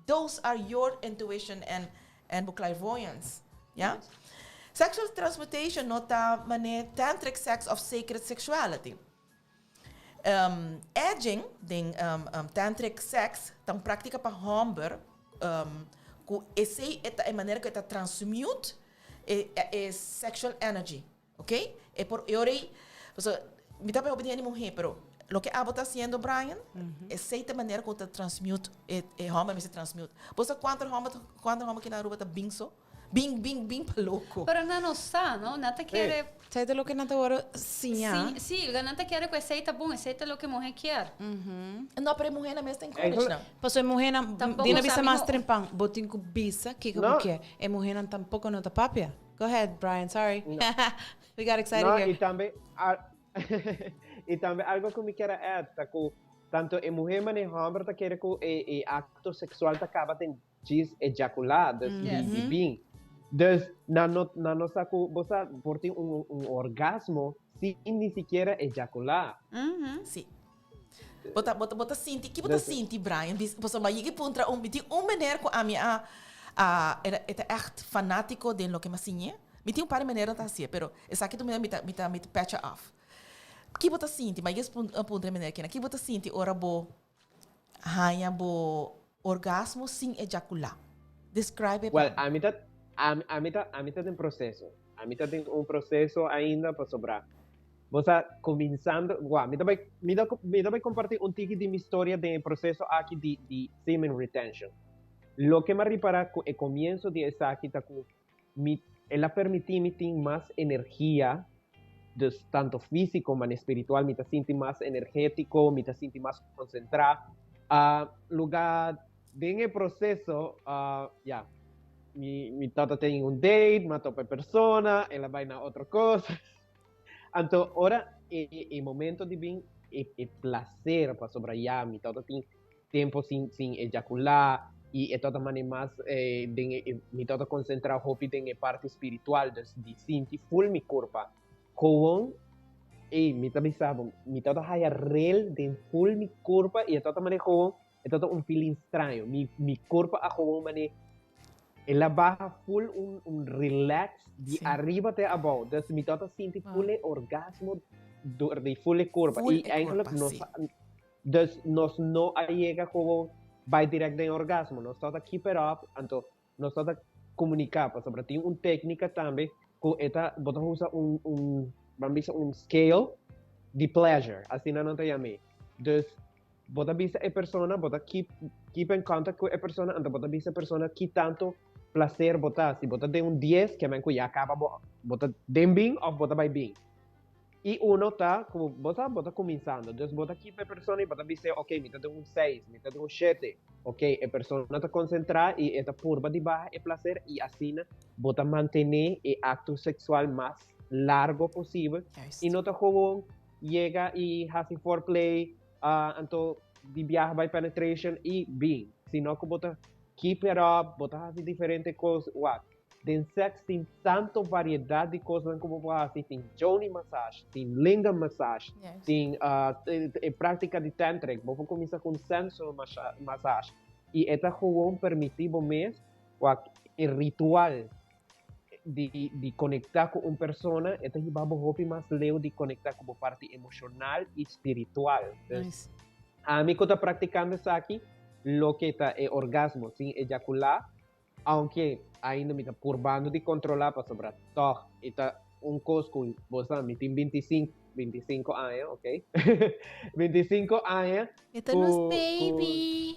those are your intuition and and bo clairvoyance. Ya? Sexual transmutation no ta manera tantric sex of sacred sexuality. Edging den tantric sex ta un práktika pa hòmber ku esei e ta e manera ku e ta transmute e sexual energy, ok? E por e ora ei, pasobra mi ta papia hopi di hende muhé, pero loke abo ta hasiendo Brian, esei ta e manera ku ta transmute e hòmber mester transmute. Bo sa kuantu hòmber kuantu hòmber ki na Aruba ta bin so? Bin, bin, bin pa loko. Pero nan no sa, no? Nan ta kere. Esei ta loke nan ta wòrdu siñá. Sí, sí, nan ta kere ku esei ta bon, esei ta loke muhé kier. No, pero e muhénan mes ta encourage nan. Pasobra e muhénan, Tampoco di na bisa sabi mas mo- trempan, bo tin ku bisa kiko bo No. kier. E muhénan tampoko no ta papia. Go ahead, Brian, sorry. We got excited No, here. i tambe, i tambe algo ku mi kier a add ta ku tanto e muhé manera e hòmber ta kere ku e e akto seksual ta kaba den djis ejaculá, dus di di bin. Dus nan no nan no sa ku bo sa por tin un un orgasmo sin ni sikiera ejaculá. Sí. Bo ta bo ta bo ta sinti, ki bo ta Dus sinti Brian? Bis pasobra mi a yega i puntra un mi tin un meneer ku ami a a e ta e ta ègt fanátiko den loke mi a siñ'é. Mi tin un par di meneer nan ta hasié, pero esaki ta un meneer mi ta mi ta mi ta pècha af. Ki bo ta sinti? Mi a yega puntra e meneer kina, ki bo ta sinti ora bo haña bo orgasmo sin ejaculá? Describe e Well, pa mi. ami ta, ami, ami ta, ami ta den proceso. Ami ta den un proceso ainda pasobra bo sa cuminsando, wak, mi ta bai, mi ta, mi ta bai comparti un tiki di mi storia den e proceso aki di, di semen retention. Loke mi a ripara cu e comienso di esaki ta cu mi, el a permiti mi tin mas energia, dus tanto fisico mane spiritual, mi ta sinti mas energetico, mi ta sinti mas concentra. Uh, luga den e proceso, uh, ya, mi, mi tata tin un date, mi a topa e persona, el a bai na otro cos. Anto, ora e, e, e momento di bin e, e placer pasobra ya mi tata tin tempo sin sin ejaculá y e tabata mane mas den e mi tabata concentra hopi den e parti spiritual dus di sinti full mi curpa gewoon ey mi ta bisa bo mi tabata haya rel den full mi curpa y e tabata mane gewoon e tabata un feeling straño mi mi curpa a gewoon mane el a baha full un un relax di ariba te abou dus mi tabata sinti full e orgasmo door di full e curpa Full y e eigenlijk curpa, nos si. Dus nos no a yega komo bai direct den orgasmo. Nos tabata keep it up, anto nos tabata komuniká pasobra tin un téknika tambe ku e ta bo ta usa un un ban bisa un scale di pleasure, asina nan ta yam'é. Dus. Bo ta bisa e persona, bo ta keep, keep in contact ku e persona, anto bo ta bisa e persona ki tanto placer bo ta. Si bo ta den un 10, ke men ku ya kaba bo, bo ta den bin of bo ta bai bin. I uno ta ku bo sa bo ta kuminsando, dus bo ta keep e persona i bo ta bis'é, ok, mi ta den un seis, mi ta den un shete. Ok, e persona ta konsentrá i e ta purba di baha e placer i asina bo ta mantené e akto seksual mas largo posibel i no ta gewoon yega i hasi foreplay, anto di biaha bai penetration i bin, sino ku bo ta keep it up, bo ta hasi diferente kos, wak. Den sex tin tanto variedad di cosnan cu bo por haci, tin yoni massage, tin lingam massage, tin e practica di tantric, bo por cuminsa cu un sensual massage y e ta gewoon permiti bo mes wak e ritual di di conecta cu un persona, e ta hiba bo hopi mas leu di conecta cu bo parti emocional y spiritual. Dus ami cu ta practicando esaki, loke ta e orgasmo sin eyacula, Aunke ainda mi ta purbando di controla pasobra tog e ta un cos cu bo sa mi tin 25, 25 aña, ok? 25 aña E ta nos baby.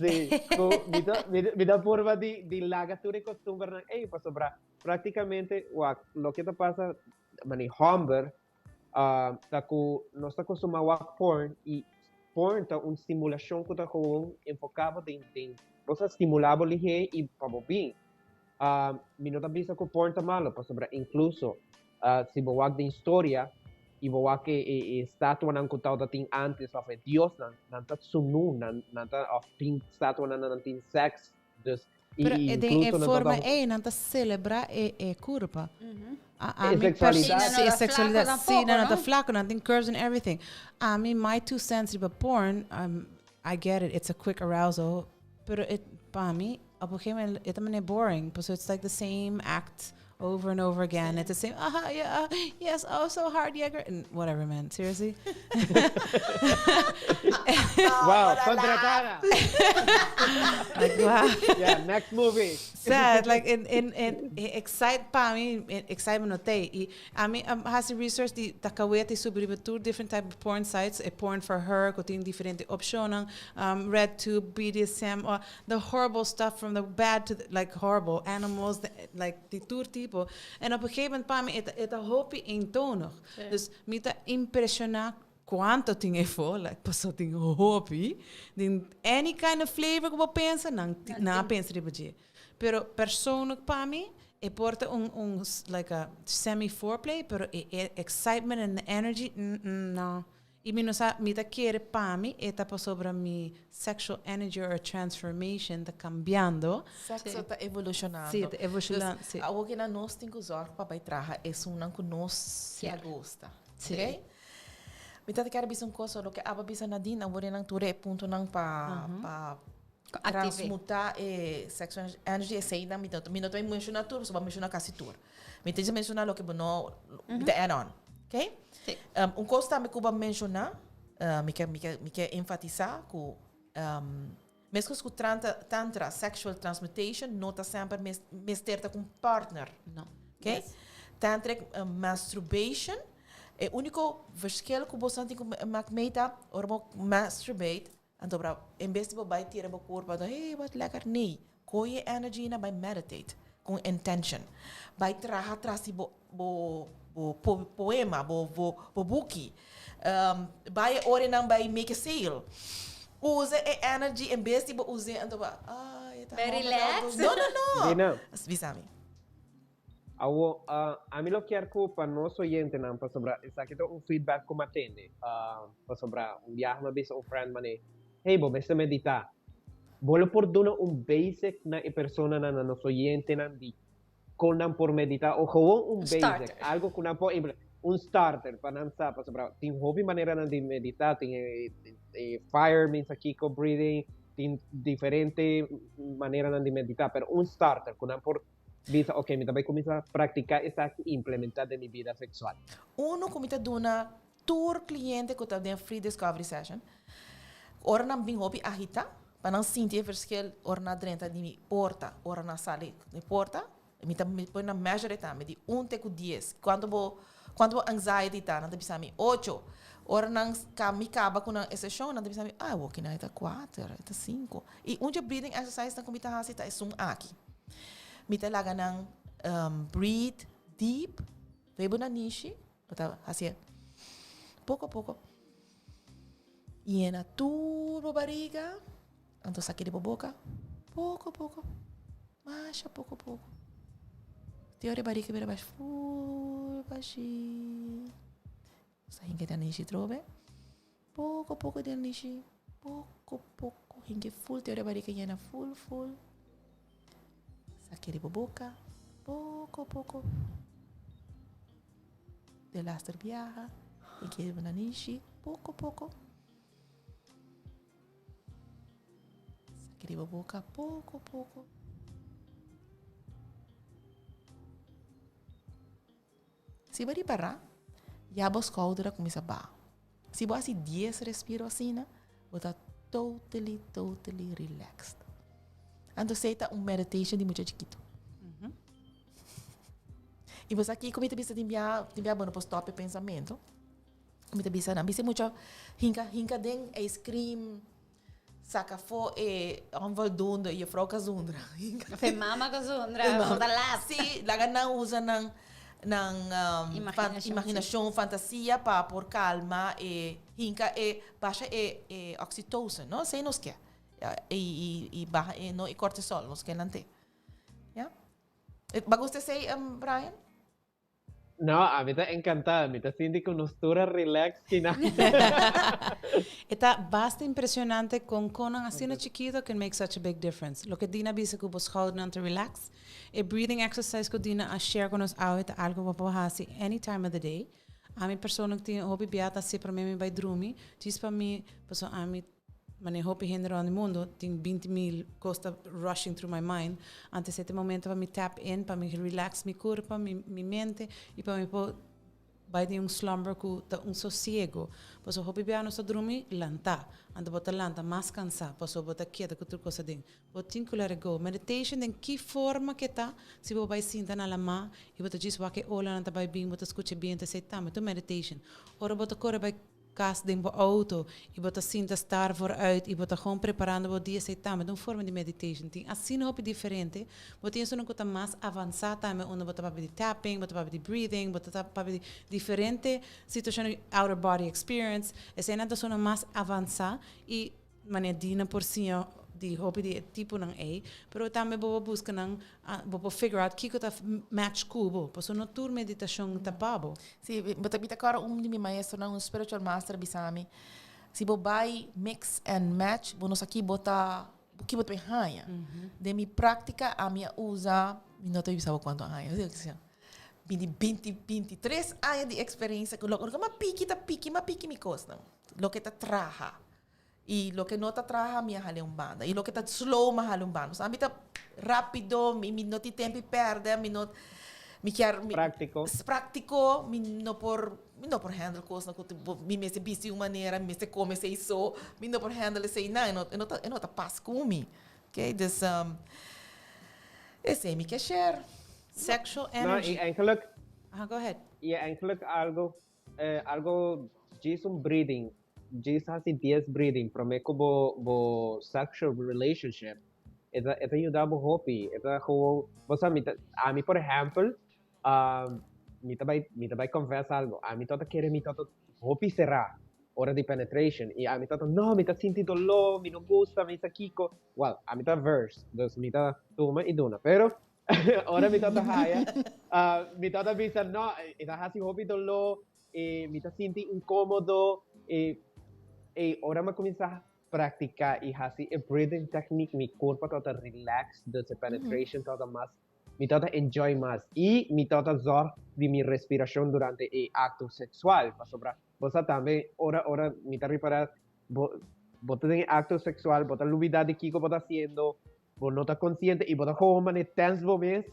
Sí, cu mi ta, mi ta purba di, di laga tur e costumbernan ey pasobra practicamente wak loke ta pasa mani homber ta cu nos ta costuma wak porn y porn ta un stimulacion cu ta gewoon enfoca bo den den bo sa stimula bo lihe y pa bo bin. Mi no ta bisa cu porn ta malo pasobra incluso si bo wak den historia y bo wak e e statuanan cu tawata tin antes of e diosnan nan ta sunu nan nan ta of tin statuanan nan tin sex Dus, i Pero e den e incluso nan forma tabata ei nan ta celebra e e curpa. A E ami pers sexualidad. sí, e Sí, nan no ta flaco sexualidad. Sí, tampoco, nan no ta no? flaco, nan tin curves and everything. Ami my two cents riba porn, um, I get it, it's a quick arousal, pero it pa mi op een gegeven moment e ta mane boring, pasobra it's like the same act over and over again. It's the same, aha, yeah, yes, oh, so hard, yeah, girl. And whatever, man. Seriously? Wow, contratada. Like, wow. Yeah, next movie. Sad, like, in, in, in, excite pa mi, excitement no te. I ami a hasi research di takawete subi riba tur different type of porn sites, e porn for her, ku tin diferente opcionnan, um, RedTube, BDSM, oh, the horrible stuff from the bad to the, like horrible animals, the, like di tur tipo. En op een gegeven moment pa mi e ta, e ta hopi eentonig. Dus mi ta impresiona cuanto tin efo, like paso tin hopi, den any kind of flavor cu bo pensa, nan, nan a pensa riba dje. Pero persoonlijk pa mi, e por ta un, un like a semi foreplay, pero e, e excitement and the energy, mm, mm, no. I mi no sa, mi ta kere pa mi e ta pasobra mi sexual energy or transformation ta cambiando. Sexo ta evolucionando. Sí, ta evolucionando, Dus, sí. awor ki na nos tin cu zorg pa bay traha esunnan cu nos ta gusta. Sí. Ok? Mi ta kier bisa un cosa, loke aba bisa Nadine, awor e nan tur e puntonan pa, pa transmuta e sexual energy, eseinan mi ta, mi no ta menciona tur, pasobra bo a menciona casi tur. Mi ta menciona loke bo no, mi ta add on. Ok? Sí. Um, un cos tambe cu bo a menciona, uh, mi ke, mi ke, mi ke enfatisa cu, um, mescos cu tranta, tantra, sexual transmutation, no ta semper mes, mester ta cu un partner. No. Ok? Tantric uh, masturbation, e unico verschil cu boso tin cu maak mee ta, ora bo masturbate, Anto bra, en bes di bo bai tira bo kurpa, anto, hey, wat lekker. Nee, kooi e energy na bai meditate ku un intention. Bai traha tras di bo, bo, bo po, poema, bo, bo, bo buki. Um, bai e oranan bai make a sale. Usa e energy en bes di bo us'é, anto bo, ay, e ta Bai hòmber relax. No, no, no. Dina. Bisa mi. Awo, ami lo kier ku pa nos oyentenan pasobra esaki ta un feedback ku mi a tende, pasobra un biaha mi a bisa un friend manera, hey bo mester meditá. Bo lo por duna un basic na e personanan, na nos oyentenan di kon nan por meditá o gewoon un basic, algo ku nan por un starter pa nan sa pasobra tin hopi maneranan di meditá, tin e fire means akiko breathing, tin diferente maneranan di meditá, pero un starter ku nan por Bisa, ok, mi ta bai kuminsá praktiká esaki i implementá den mi bida seksual. Unu ku mi ta duna tur kliente ku ta den free discovery session, ora nan bin hopi agitá, pa nan sinti e verschil ora nan drenta di mi porta, ora nan sali di porta, mi ta pone nan measure tambe di un te ku dies, kuantu bo. Kuantu bo anxiety ta? Nan ta bisa mi ocho. Ora nan ka mi kaba ku nan e seshon, nan ta bisa mi, ah, awor kinan e ta kuater, e ta sinku. I un dje breathing exercise nan ku mi ta hasi ta esun aki. Mi ta laga nan breathe deep, wei bo nanishi, bo ta hasié poko poko. Yena tur bo bariga, anto saki di bo boka poko poko, masha poko poko. Te ora e bariga bira bash ful bashi. Sa hinka den nanishi trobe, poko poko den nanishi, poko poko hinka ful te ora e bariga yena ful ful. Saki di bo boka, poko poko. Delaster biaha, e kere bo nanishi poko poko. Saki riba boka poko poko. Si bo ripará, ya bo skouder a kuminsá baha. Si bo hasi dies respiro asina, bo ta totally, totally relaxed. Anto esei ta un meditation di mucha chikitu. I bo sa kiko mi ta bisa tin bia, tin bia bo no por stop e pensamentu. Mi ta bisa nan bisa mucha hinka hinka den ice cream saka afó e onvoldoende juffrouw ka zundra. Of e mama ka zundra, bo ta lat. Si, laga nan usa nan nan Imaginashon. imaginashon, fantasia pa por kalma e hinka e basha e e oxytocin, no? Esei nos ke. I i i baha e no e cortisol, nos ke nan te. Ya. Ba gusta esei, Brian? No, ami ta encantá. Mi ta sinti cu nos tur a relax kina. E ta basta impresionante con conan asina chikito can make such a big difference. Loke Dina bisa cu bo schoudernan ta relax, e breathing exercise cu Dina a share cu nos awe ta algo cu bo por haci any time of the day. Ami persoonlijk tin hopi bia ta haci prome mi bay drumi, djis pa mi, pasobra ami Manera hopi hende rond di mundo tin 20 mil cos ta rushing through my mind. Antes e ta momento pa mi tap in, pa mi relax mi curpa, mi mi mente y pa mi por bay den un slumber cu ta un sosiego. Pasobra hopi bia nos ta drumi lanta, anto bo ta lanta mas cansa pasobra bo ta keda cu tur cos aden. Bo tin cu let it go. Meditation den ki forma ke ta, si bo bay sinta na lama y bo ta djis wak e olanan ta bay bin, bo ta scucha e biento, esey tambe ta un meditation. Ora bo ta core bay kas den bo auto y bo ta sinta star vooruit y bo ta gewoon preparando bo dia esey tambe ta un forma di meditation. Tin asina hopi diferente. Bo tin esunnan cu ta mas avansa tambe unda bo ta papia di tapping, bo ta papia di breathing, bo ta papia di diferente situacion di outer body experience. Eseynan ta esunnan mas avansa y Manera Dina por siña di hopi di e tiponan ei, pero tambe bo por buska nan, bo por figure out kiko ta match ku bo, pasobra no tur meditashon ta pa bo. Sí, bo ta mi ta kòrda un di mi maestronan, un spiritual master bisa mi, si bo bai mix and match, bo no sa ki bo ta, ki bo ta bin haña. Den mi práktika ami a usa, mi no ta bisa bo kuantu aña, mi di binti, bintitres aña di eksperensia ku loke mi a piki ta piki, mi a piki mi kosnan, loke ta traha. I loke no ta traha mi a hala un banda. I loke ta slow mi a hala un banda. Osea mi ta rapido, mi mi no tin tempo di perde, mi no mi kier mi Práctico. Práctico, mi no por mi no por handle cosnan cu mi mester bisti di un manera, mi mester come esey so, mi no por handle eseynan, e no e no ta e no ta pas cu mi. Oké, dus esey mi ke share. Sexual No, energy. i eigenlijk, Aha, go ahead. i eigenlijk algo Algo djis un breathing, djis hasi dies breathing prome ku bo bo sexual relationship e ta e ta yuda bo hopi, e ta gewoon bo sa mi ta ami por ehèmpel mi ta bai mi ta bai confess algo ami tabata kere mi tabata hopi será ora di penetration i ami tabata no mi ta sinti doló mi no gusta mi sa kiko well ami ta verse dus mi ta tuma i duna pero Ora mi tata haya, uh, mi tata bisa, no, e ta hasi hopi doló, e mi ta sinti incómodo, e, e ora mi kuminsá praktiká i hasi e breathing technique, mi kurpa tata relax, dus e penetration tata mas, mi tata enjoy mas, i mi tata zorg di mi respirashon durante e akto seksual, pasobra bo sa tambe ora ora mi ta ripará bo bo ta den e akto seksual, bo ta lubidá di kiko bo ta hasiendo, Bo no ta konsiente i bo ta gewoon manera tens bo mes,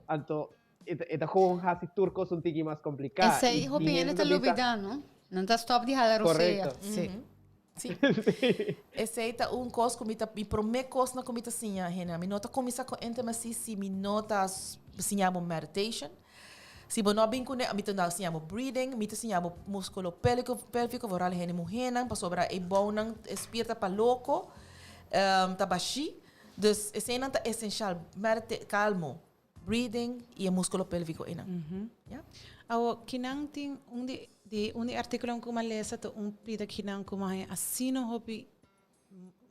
anto e ta, e ta gewoon hasi tur kos un tiki mas kompliká. Esei I hopi tin hende hende ta ta bisa, lubidá, no? Nan ta stòp di hala rosea. Korekto. Sí. Sí. Esei ta un kos ku mi ta, mi promé kosnan ku mi ta siña hende. Mi no ta kuminsá ku intimacy si mi no ta siña bo meditation. Si bo no a bin kuné, mi ta na siña bo breathing, mi ta siña bo músculo pélvico, pélvico, vooral hende muhénan, pasobra e bounan, e spier ta pa loko, ta bashí. Dus eseinan ta esenshal, mèrte, kalmo, breathing i e músculo pélvico einan. Ya. Awo, kinan tin un di di un di artíkulonan ku mi a lesa ta un pida kinan ku mi a haña asina hopi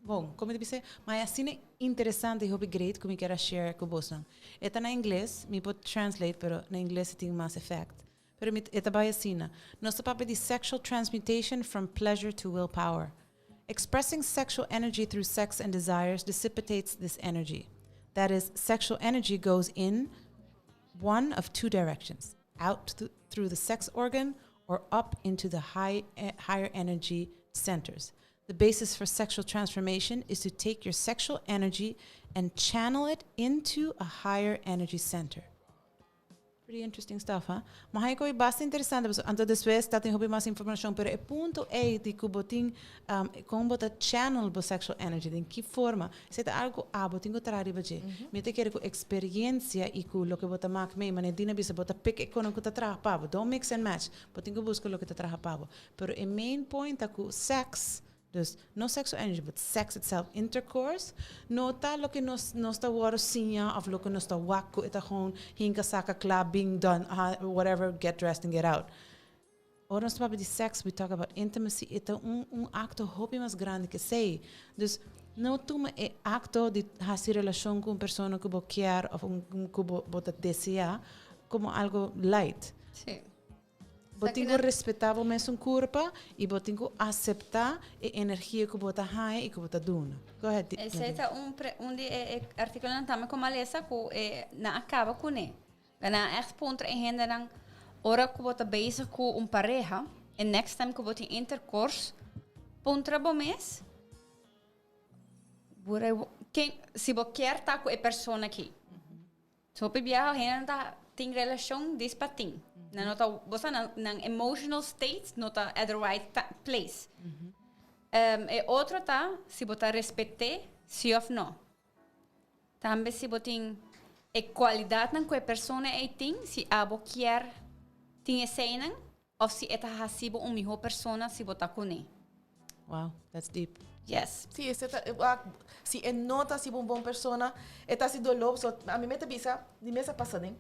Bon, como ta bisa, ma e asina interesante y hopi great cu mi kier a share cu bosnan. E ta na ingles, mi por translate, pero na ingles e tin mas effect. Pero mi, e ta bay asina, Nos ta papia di sexual transmutation from pleasure to willpower. Expressing sexual energy through sex and desires dissipates this energy. That is, sexual energy goes in one of two directions, out through the sex organ or up into the high, higher energy centers. The basis for sexual transformation is to take your sexual energy and channel it into a higher energy center. Pretty interesting stuff, huh? Ma hay koi basta interesante, paso anto despues ta tin hopi mas informacion, pero e punto ei di ku bo tin um, kon bo ta channel bo sexual energy, den ki forma, esei ta algo ku abo tin ku traha riba dje. Mi ta kere ku experiencia i ku loke bo ta mak mee, manera Dina bisa, bo ta pick e konan ku ta traha pa bo. Don't mix and match. Bo tin ku buska loke ta traha pa bo. Pero e main point ta ku sex, dus no sexual energy but sex itself, intercourse, no ta loke nos nos ta wòrdu siña òf loke nos ta wak ku e ta gewoon hinka saka kla bin done aha whatever get dressed and get out. Ora nos ta papia di sex we talk about intimacy e ta un un akto hopi mas grandi ke esei. Dus no tuma e akto di hasi relashon ku un persona ku bo kier òf un ku bo bo ta desea komo algo light. Sí. Bo tin ku respetá bo mesun kurpa i bo tin ku aseptá e energia ku bo ta haña i ku bo ta duna. Go ahead, Nadine. Esei ta un pre, un di e e artíkulonan tambe ku mi a lesa ku e nan a kaba kuné. Nan a ègt puntra e hendenan ora ku bo ta bezig ku un pareha, e next time ku bo tin intercourse, puntra bo mes, Would I ken, si bo kier ta ku e persona aki. Hopi biaha hendenan ta tin relashon dis pa tin. Nan no ta, bo sa nan nan emotional state no ta at the right place. E otro ta si bo ta respet'é si of no. Tambe si bo tin e kualidatnan ku e persona ei tin, si abo kier tin eseinan Of si e ta haci bo un miho persona si bo ta cune. Wow, that's deep. Yes. Si, esei ta, si e no ta haci bo un bon persona, e ta haci doló, so ami me ta bisa, di mes a pasa den.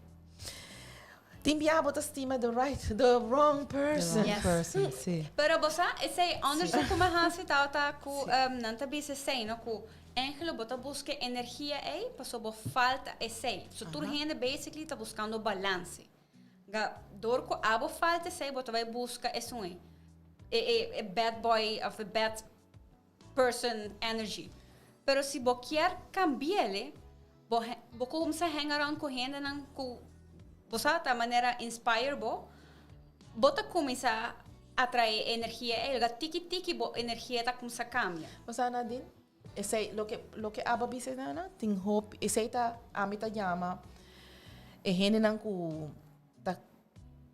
Tin biaha bo ta stima the right, the wrong person. The wrong person, si. Pero bo sa, esei onderzoek cu mi a haci tabata cu nan ta bisa esei, no, cu eigenlijk bo ta busca e energia ei pasobra bo falta esei. So tur hende basically ta buscando balance. Ga dor ku abo falta esei bo ta bai buska esun ei. E e e bad boy of e bad person energy. Pero si bo kier kambi'el bo bo kumsa hang around ku hendenan ku bo sa ta manera inspire bo, bo ta kuminsá atrae e energia ei. Ga tiki tiki bo energia ta kumsa kambia. Bo sa Nadine, Esei loke loke abo bisa nana tin hopi esei ta ami ta yama e hendenan ku ta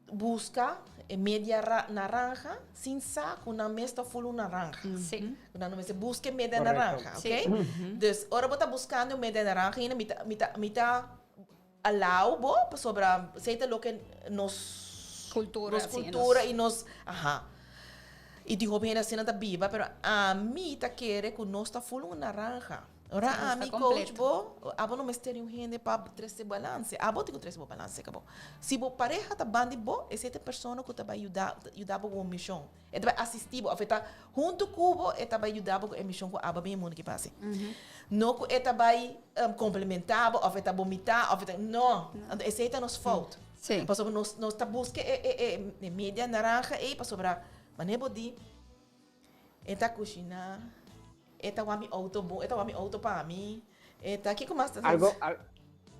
buska e media naranja sin sa ku nan mes ta ful un naranja. Sí. Ku nan no mester buska e media naranja, oké? Dus ora bo ta buskando e media naranja ainda mi ta mi ta mi ta allow bo pasobra esei ta loke nos Cultura, nos sí, cultura y nos aha y tin hopi hende asina ta biba pero ami ta kere ku nos ta ful un naranja ora Sí, nos ta ami coach completo. bo abo no mester di un hende pa trese balance abo tin ku trese bo balance kabo si bo pareha ta bandi bo esei ta e persona ku ta bai yuda yuda bo ku bo mishon E ta bai asisti bo, of e ta huntu ku bo, e ta bai yuda bo ku e mishon ku abo bin e mundu ki pasa. No ku e ta bai komplementá bo, of e ta bo mitá, of e ta, no. Anto esei ta nos fout. Sí. Pasobra nos nos ta buska e e e media naranja ei pasobra manera bo di e ta kushiná, e ta wak mi outo bon, e ta wak mi outo pa mi, e ta, kiko mas ta Algo,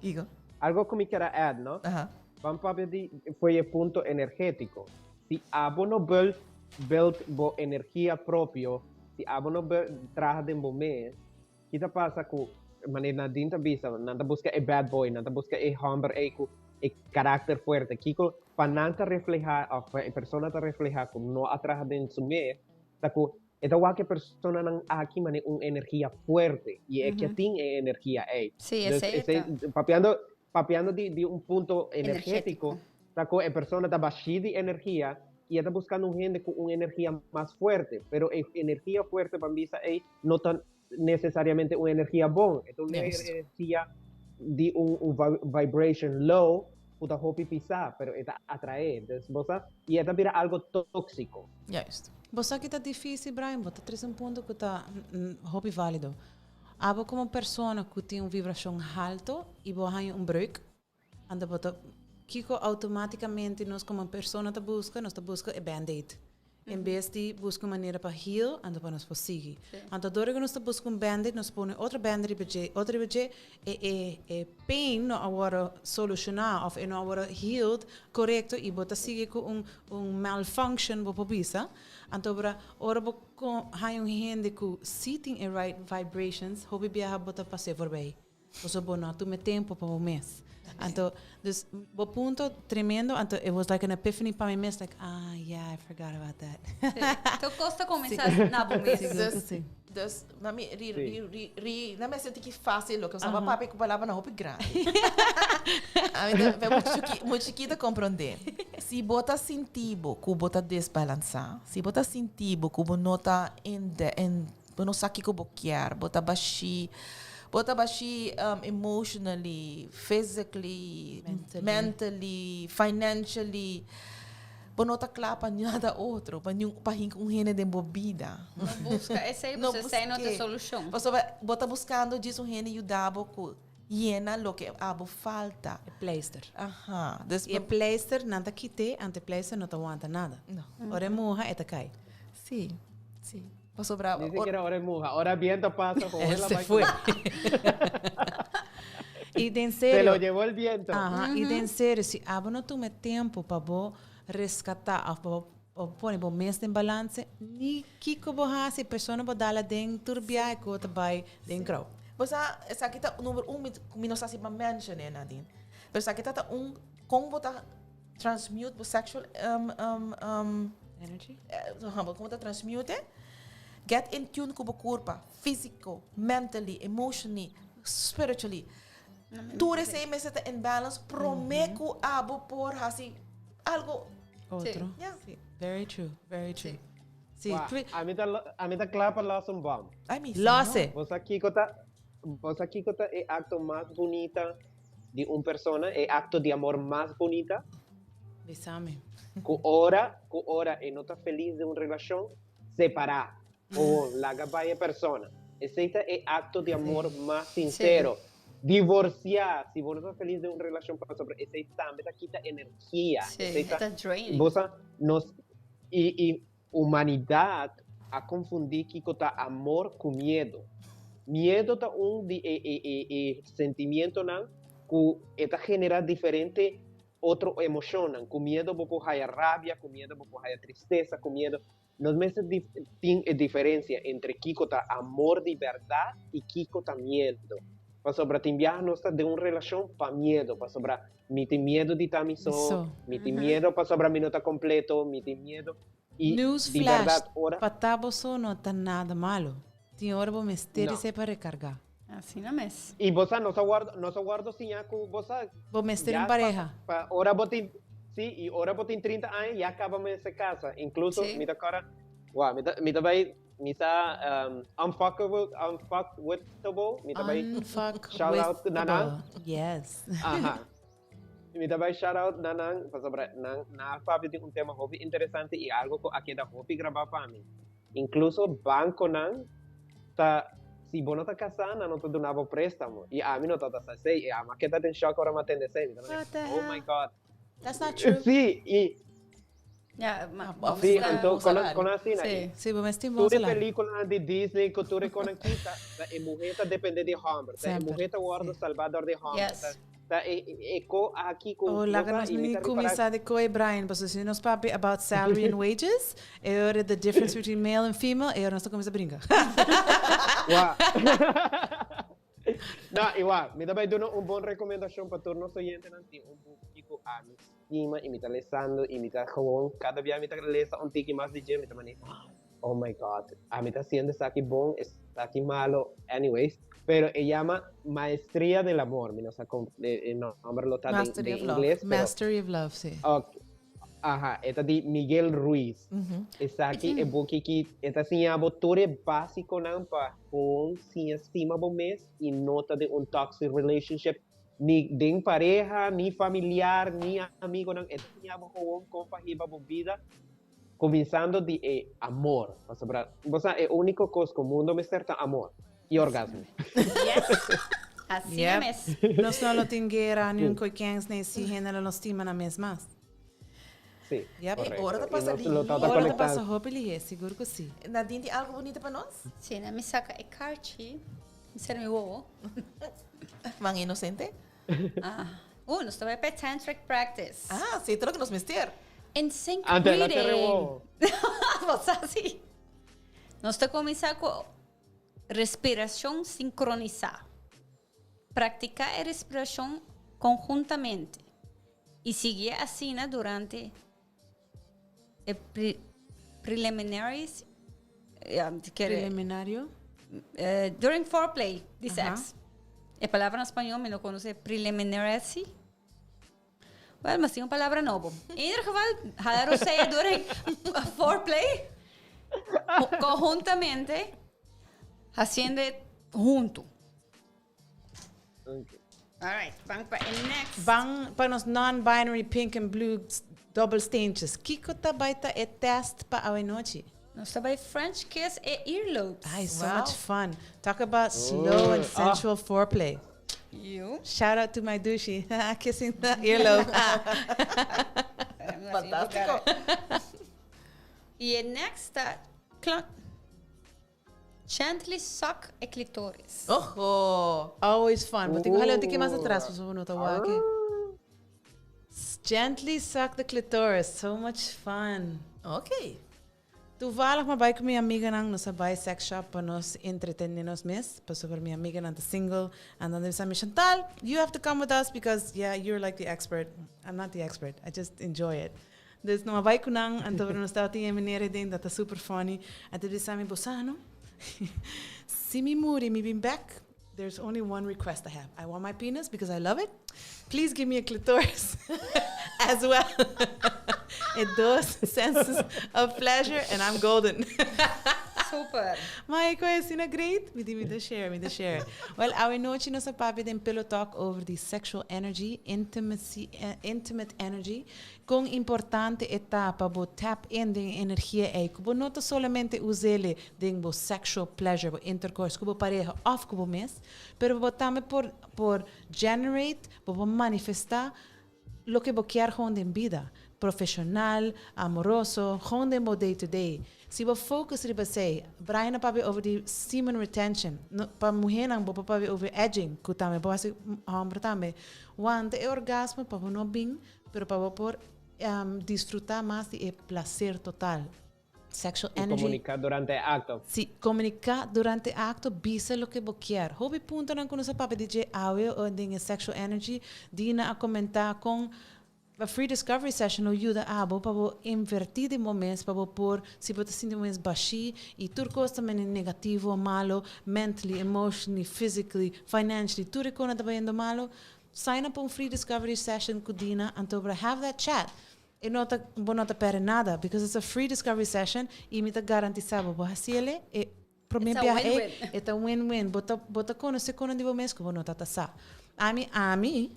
Kiko? Algo ku mi kier a add, no? Aha. Ban papia di foi e punto energétiko. Si abo no build, build bo energia propio, si abo no build, traha den bo mes, ki ta pasa ku, manera Nadine ta bisa, nan ta buska e bad boy, nan ta buska e homber ei ku e karakter fuerte. Kiko pa nan ta refleha of pa e persona ta refleha ku no a traha den su mes, ta ku e ta wak e personanan aki manera un energia fuerte i e ke tin e energia ei. Sí, Dus esei esei, ta. papiando, papiando di, di un punto energétiko, Energétiko. Ta ku e persona ta bashí di energia i e ta buskando un hende ku un energia mas fuerte, pero e energia fuerte pa bisa ei no ta nesesariamente un energia bon, e ta un energia di un un vibration low ku ta hopi pisá, pero e ta atraé. Dus bo sa, i e ta bira algo tóksiko. Juist. Bo sa ki ta difísil, Brian? Bo ta trese un punto ku ta hopi válido. Abo komo persona ku tin un vibrashon halto i bo haña un breuk, Anto bo ta kiko automaticamente nos como persona ta busca? Nos ta busca e band-aid. En bes di busca un manera pa heal, anto pa nos por sigui. Anto dor cu nos ta busca un band-aid, nos pone otro band-aid riba dje, otro riba dje, e e e pain no a worde soluciona of e no a worde healed corecto y bo ta sigui cu un un malfunction bo por bisa. Anto ora ora bo haña un hende cu si tin e right vibrations, hopi biaha bo ta pas'é voorbij. Pasobra bo no a tuma e tempo pa bo mes. Anto, dus bo punto tremendo, anto it was like an epiphany pa mi mes, like, ah, yeah, I forgot about that. Sí. Tur kos ta kuminsá na bo mes. Sigur ku sí. Dus, na mi, ri, ri, ri, ri, na mi a sinti ki fácil loke, pasobra bo papia ku palabranan hopi grandi. Ami ta, mi muchu chiki, muchu chikito ta komprondé. Si bo ta sinti bo ku bo ta desbalansá, si bo ta sinti bo ku bo no ta in the, in Bo no sa kiko bo kier, bo ta bashí, bo ta bashí emotionally, physically, mentally, financially. Bo no ta kla pa nada otro, pa niun, pa hinka un hende den bo bida. No buska esei, pasobra esei no ta e solushon. Pasobra bo ta buskando djis un hende yuda bo ku yena loke abo falta. E pleister. Aha. Dus I e pleister nan ta kit'é, anto e pleister no ta wanta nada. No. Ora e muha e ta kai. Sí, sí. Pasobra Ni siquiera ora e muha, ora viento pasa, Él se fue. Y den serio. Se lo llevó el viento. Aha, y den serio, si abo no tuma e tempo pa bo rescata of pa bo pone bo mes den balance, ni kico bo haci, e persona bo dal aden tur biahe cu bo ta bay den crowd. Bo sa, esaki ta number un mi no sa si bo a mencion'e, Nadine, pero esaki ta ta un con bo ta transmute bo sexual Energy? Con bo ta transmute, get in tune cu bo curpa, fisico, mentally, emotionally, spiritually. Tur esey mester ta in balance prome cu abo por haci algo. Otro. Yeah. Sí. Very true, very true. Sí. Wah, ami ta, ami ta cla pa los un bom. Ay, mi Lose. Bo sa kico ta, bo sa kico ta e acto mas bunita di un persona, e acto di amor mas bunita? Bisami. Cu ora, cu ora e no ta feliz den un relacion, separa o laga bay e persona. Esey ta e acto di amor mas sincero. Divorcia, si bo no ta feliz den un relacion pasobra esey tambe ta kita energia. Sí, Esey ta, ta draining. Bo sa, nos, y, y Humanidad a confundí kico ta amor cu miedo. Miedo ta un di e e e e sentimientonan cu e ta genera diferente otro emocionnan. Cu miedo bo por haya rabia, cu miedo bo por haya tristeza, cu miedo. Nos mester tin e diferencia entre kico ta amor di berdad y kico ta miedo. Pasobra tin biaha nos ta den un relacion pa miedo, pasobra Mi tin miedo di ta mi so, mi tin miedo pasobra mi no ta completo, mi tin miedo. Y News di flash, berdad ora. pa ta bo so no ta nada malo. Tin ora bo mester No. esei pa recarga. Asina mes. Y bo sa, nos a wordo, nos a wordo siña cu bo sa. Bo mester ya un pareha. Pa, pa ora bo tin, si, y ora bo tin 30 aña ya caba mester casa. Incluso Sí. mi ta corda, wao, mi ta, mi ta bay, mi sa um, unfuckable, unfuckwithable, mi ta bay shout out na nan. Unfuckwithable, yes. Aha. Mi ta bay shout out na nan, pasobra nan, nan a papia di un tema hopi interesante y algo cu a keda hopi graba pa mi. Incluso banconan ta, si bo no ta casa, nan no ta duna bo prestamo. Y ami no tabata sa esey, y ami a keda den shock ora mi a tende esey. Mi ta What the oh my hell? God. That's not true. Sí, y Ja, ma Ah, Sí, Bon anto, salario. con asina. Sí. Sí, bo mes tin bon Tur e salario. películanan di Disney cu tur e conan kita, ta e muher ta depende di homber. Ta e Semper, muher ta wordo sí. salba door di homber. Yes. Ta, ta e, e, e co aki cu Oh, laga bo sa, nos y mi ni ta ripara cuminsa di coe Brian, pasobra si nos papia about salary and wages, e ora the difference between male and female, e ora nos ta cuminsa brinca. Wa. No, igual, mi ta bai duna un bon recomendacion pa tur nos oyentenan. Tin un buki cu ami stima y mi ta lesando y mi ta gewoon, cada bia mi ta lesa un tiki mas di dje, mi ta mane, Oh my God, ami ta haciendo esaki bon, esaki malo, anyways, pero e llama Maestria del Amor, mi no sa con e nomber lo ta den, Mastery den of Love. ingles, pero Mastery of Love, sí. Ok, aha, e ta di Miguel Ruiz. Esaki e buki ki e ta siña bo tur e basiconan pa gewoon siña stima bo mes y no ta den un toxic relationship, ni den pareha, ni familiar, ni amigonan, e ta siña bo gewoon con pa hiba bo bida Cuminsando di e amor, pasobra bo sa e unico cos cu mundo mester ta amor y orgasmo. Yes. Asina Yep. mes. Nos no lo tin guera ni un koikens ni si hende lo no stima nan mes mas. Sí, Yep. E correcto. ora ta Y pasa nos lo tata Ora ta conecta. pasa hopi lihé, sigur cu si. Nadine tin algo bunita pa nos? Sí, na mi saca e karchi. Mi sera mi wowo. Man inocente? Ah. Nos ta bai pa e tantric practice. Ah, sí, ta loke nos mester. In sync Ante la breathing. terrewo. Bo sa si. Nos ta kuminsá ku respirashon sinkronisá. Praktiká e respirashon konhuntamente i siguié asina durante e preliminaries, Preliminario? During foreplay di seks. E palabra na spañó mi no konosé, preliminaries. Well, mas tin un palabra nobo. In ieder geval, hala rosea during foreplay conjuntamente, haciendo hunto. Okay. All right, ban pa e next. Ban pa nos non-binary pink and blue double steentjes. Kiko ta bai ta e test pa awenochi? Nos ta bai French kiss e earlobes. Ay, so Wow. much fun. Talk about slow and sensual foreplay. You. Shout out to my douchey. Kissing the earlobe. Fantástico. Y e next ta Klok. gently suck e clitoris. Ojo. Always fun. Bo tin ku hala un tiki mas atras, pasobra bo no ta wak. Gently suck the clitoris. So much fun. Ok. Toevallig m'a bai ku mi amiganan, nos a bai sex shop pa nos entretene nos mes, pasobra mi amiganan ta single, and nan ta bisa mi, Chantal, you have to come with us because, yeah, you're like the expert. I'm not the expert, I just enjoy it. Dus no a bai ku nan, anto nos tabatin e meneer eden dat ta super funny, a ta bisa mi, bo sa no, si mi muri mi bin bek, There's only one request I have. I want my penis because I love it. Please give me a clitoris as well. E dos senses of pleasure and I'm golden. Super. Maar ik wou asina great. Mi di mi ta share, mi ta share. Well, awe nochi nos a papia den Pillow Talk over di sexual energy, intimacy, eh, intimate energy. Kon importante e ta pa bo tap in den e energia ei ku bo no ta solamente us'ele den bo sexual pleasure, bo intercourse ku bo pareha òf ku bo mes, pero bo tambe por por generate, bo por manifestá loke bo kier gewoon den bida, profeshonal, amoroso, gewoon den bo day to day. Si bo focus riba esei, Brian a papia over di semen retention, no, pa muhénan bo por papia over edging, ku tambe bo hasi hòmber tambe. Wanta e orgasmo pa bo no bin Pero pa bo por disfruta mas di e placer total. Sexual Y energy. comunica durante e acto. Si, comunica durante e acto, bisa loke bo kier. Hopi puntonan cu nos a papia di dje awe o den e sexual energy, Dina a comenta con a free discovery session lo yuda abo pa bo inverti den bo mes, pa bo por, si bo ta sinti bo mes bashi y tur cos ta mene negativo o malo, mentally, emotionally, physically, financially, tur e cona ta bayendo malo, Sign up pa un free discovery session cu Dina anto por have that chat. E no ta, bo no ta perde nada because it's a free discovery session y mi ta garantisa bo, bo haci el'e, e prome It's a biaha ey, win-win. e ta win-win. Bo ta, bo ta conoce cono di bo mes cu bo no ta ta sa. Ami, ami,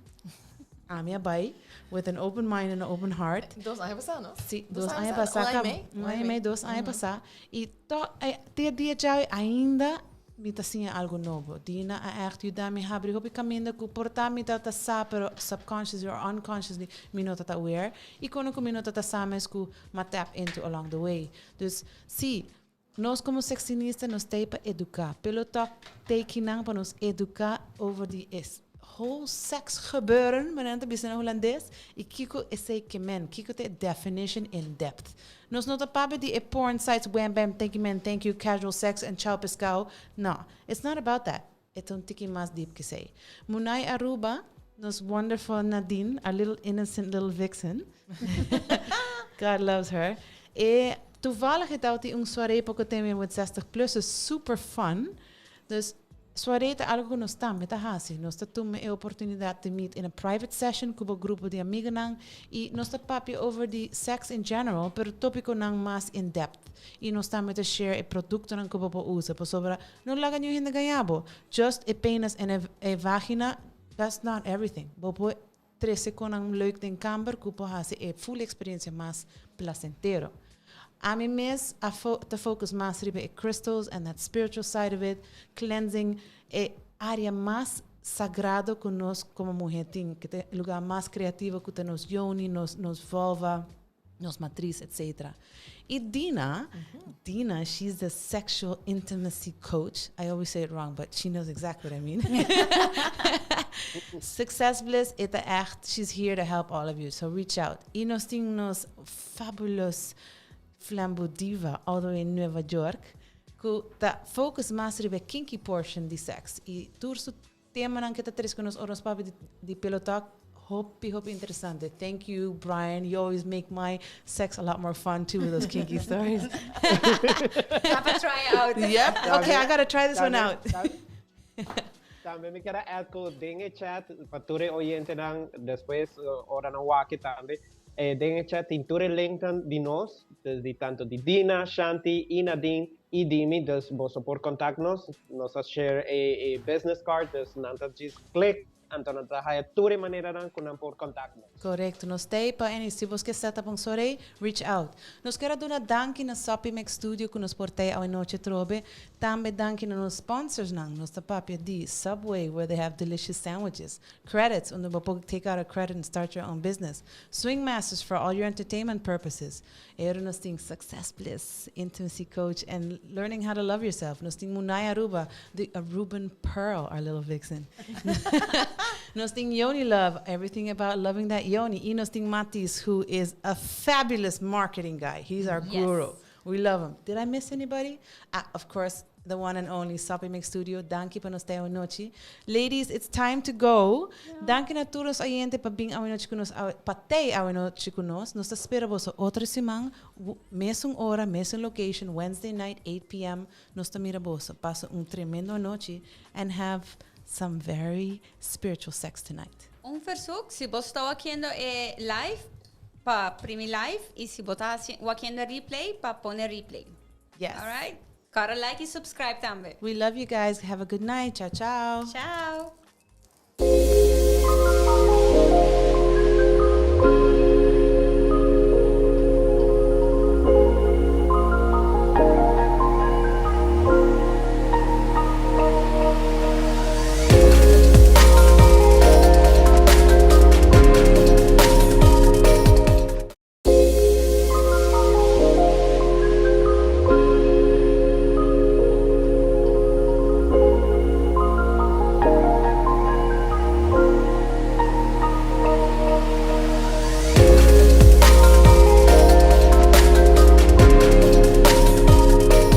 ami a bay with an open mind and an open heart. Dos aña pasa, no? Si, dos aña pasa Un aña caba. y mei. Un aña y mei, dos aña pasa. Y to, te dia djawe ainda Mi ta siña algo nobo. Dina a ègt yuda mi habri hopi kaminda ku por ta mi tabata sa pero subconsciously or unconsciously mi no tabata aware i kono ku mi no tabata sa mes ku m'a tap into along the way. Dus, sí, nos komo sexinista nos ta ei pa eduká. Pillow Talk ta kinan pa nos eduká over di e whole sex gebeuren, manera nan ta bisa na hulandes, i kiko esei ke men, kiko ta e definition in depth. Nos no ta papia di e porn sites wham bam thank you man thank you casual sex and chao pescao, no, it's not about that, e ta un tiki mas deep ke esei. Munay Aruba, nos wonderful Nadine, our little innocent little vixen, God loves her, e. Toevallig e tabatin un soirée poco tempo with 60 plus, super fun. Dus soirée ta algo cu nos tambe ta haci. Nos ta tuma e oportunidad di meet in a private session cu bo grupo di amigonan y nos ta papia over di sex in general, pero topiconan mas in depth. Y nos tambe ta share e productonan cu bo por usa, pasobra no laga niun hende gaña bo. Just e penis en e vagina, that's not everything. Bo por trece conan leuk den kamber cu por haci e full experiencia mas placentero. Ami mes a ta focus mas riba e crystals and that spiritual side of it, cleansing e area mas sagrado cu nos como muher tin, cu ta e lugar mas creativo cu ta nos yoni, nos vulva, nos matriz, etc. Y Dina, Dina, she's the sexual intimacy coach. I always say it wrong, but she knows exactly what I mean. Success Bliss, e ta echt, she's here to help all of you. So reach out. Y nos tin nos fabulous Flambo Diva all the way in Nueva York, cu ta focus mas riba e kinky portion di sex. Y tur su temanan cu ta trece cu nos ora nos papia di Pillow Talk, hopi, hopi interesante. Thank you, Brian. You always make my sex a lot more fun too with those kinky stories. Have a try out. Yep. Okay, I gotta try this one out. Tambe mi kier a add cu den e chat pa tur e oyentenan despues ora nan wak tambe den e chat tin tur e linknan di nos, di tanto di Dina, Shanti y Nadine y di mi, dus boso por contact nos, nos a share e business card, dus nan ta djis click anto nan ta haya tur e maneranan cu nan por contact nos. Correcto, nos ta ei pa any, si bos ke set up un sorey, reach out. Nos kier a duna danki na Soppy Mix Studio cu nos por ta ei awe nochi atrobe. Tambe danki na nos sponsorsnan. Nos ta papia di Subway where they have delicious sandwiches, Credits unda bo por take out a credit and start your own business, Swing Masters for all your entertainment purposes. Ero nos tin Success Bliss, intimacy coach and learning how to love yourself. Nos tin Munay Aruba, the Aruban pearl, our little vixen. Nos tin Yoni Love, everything about loving that Yoni. Y nos tin Matis, who is a fabulous marketing guy. He's our guru. We love him. Did I miss anybody? Ah, of course, the one and only Soppy Mix Studio. Danki pa nos ta anochi. Ladies, it's time to go. Danki na tur nos oyente pa bin anochi cu nos, pa ta anochi cu nos. Nos ta spera boso otro siman, mesun ora, mesun location, Wednesday night, 8 p.m. Nos ta mira boso. Pasa un tremendo anochi and have some very spiritual sex tonight. Un verzoek, si bo ta wakiendo e live, pa primi live, y si bo ta wakiendo replay, pa pone replay. Yes. All right? Cara like y subscribe tambe. We love you guys. Have a good night. Ciao, ciao. Ciao.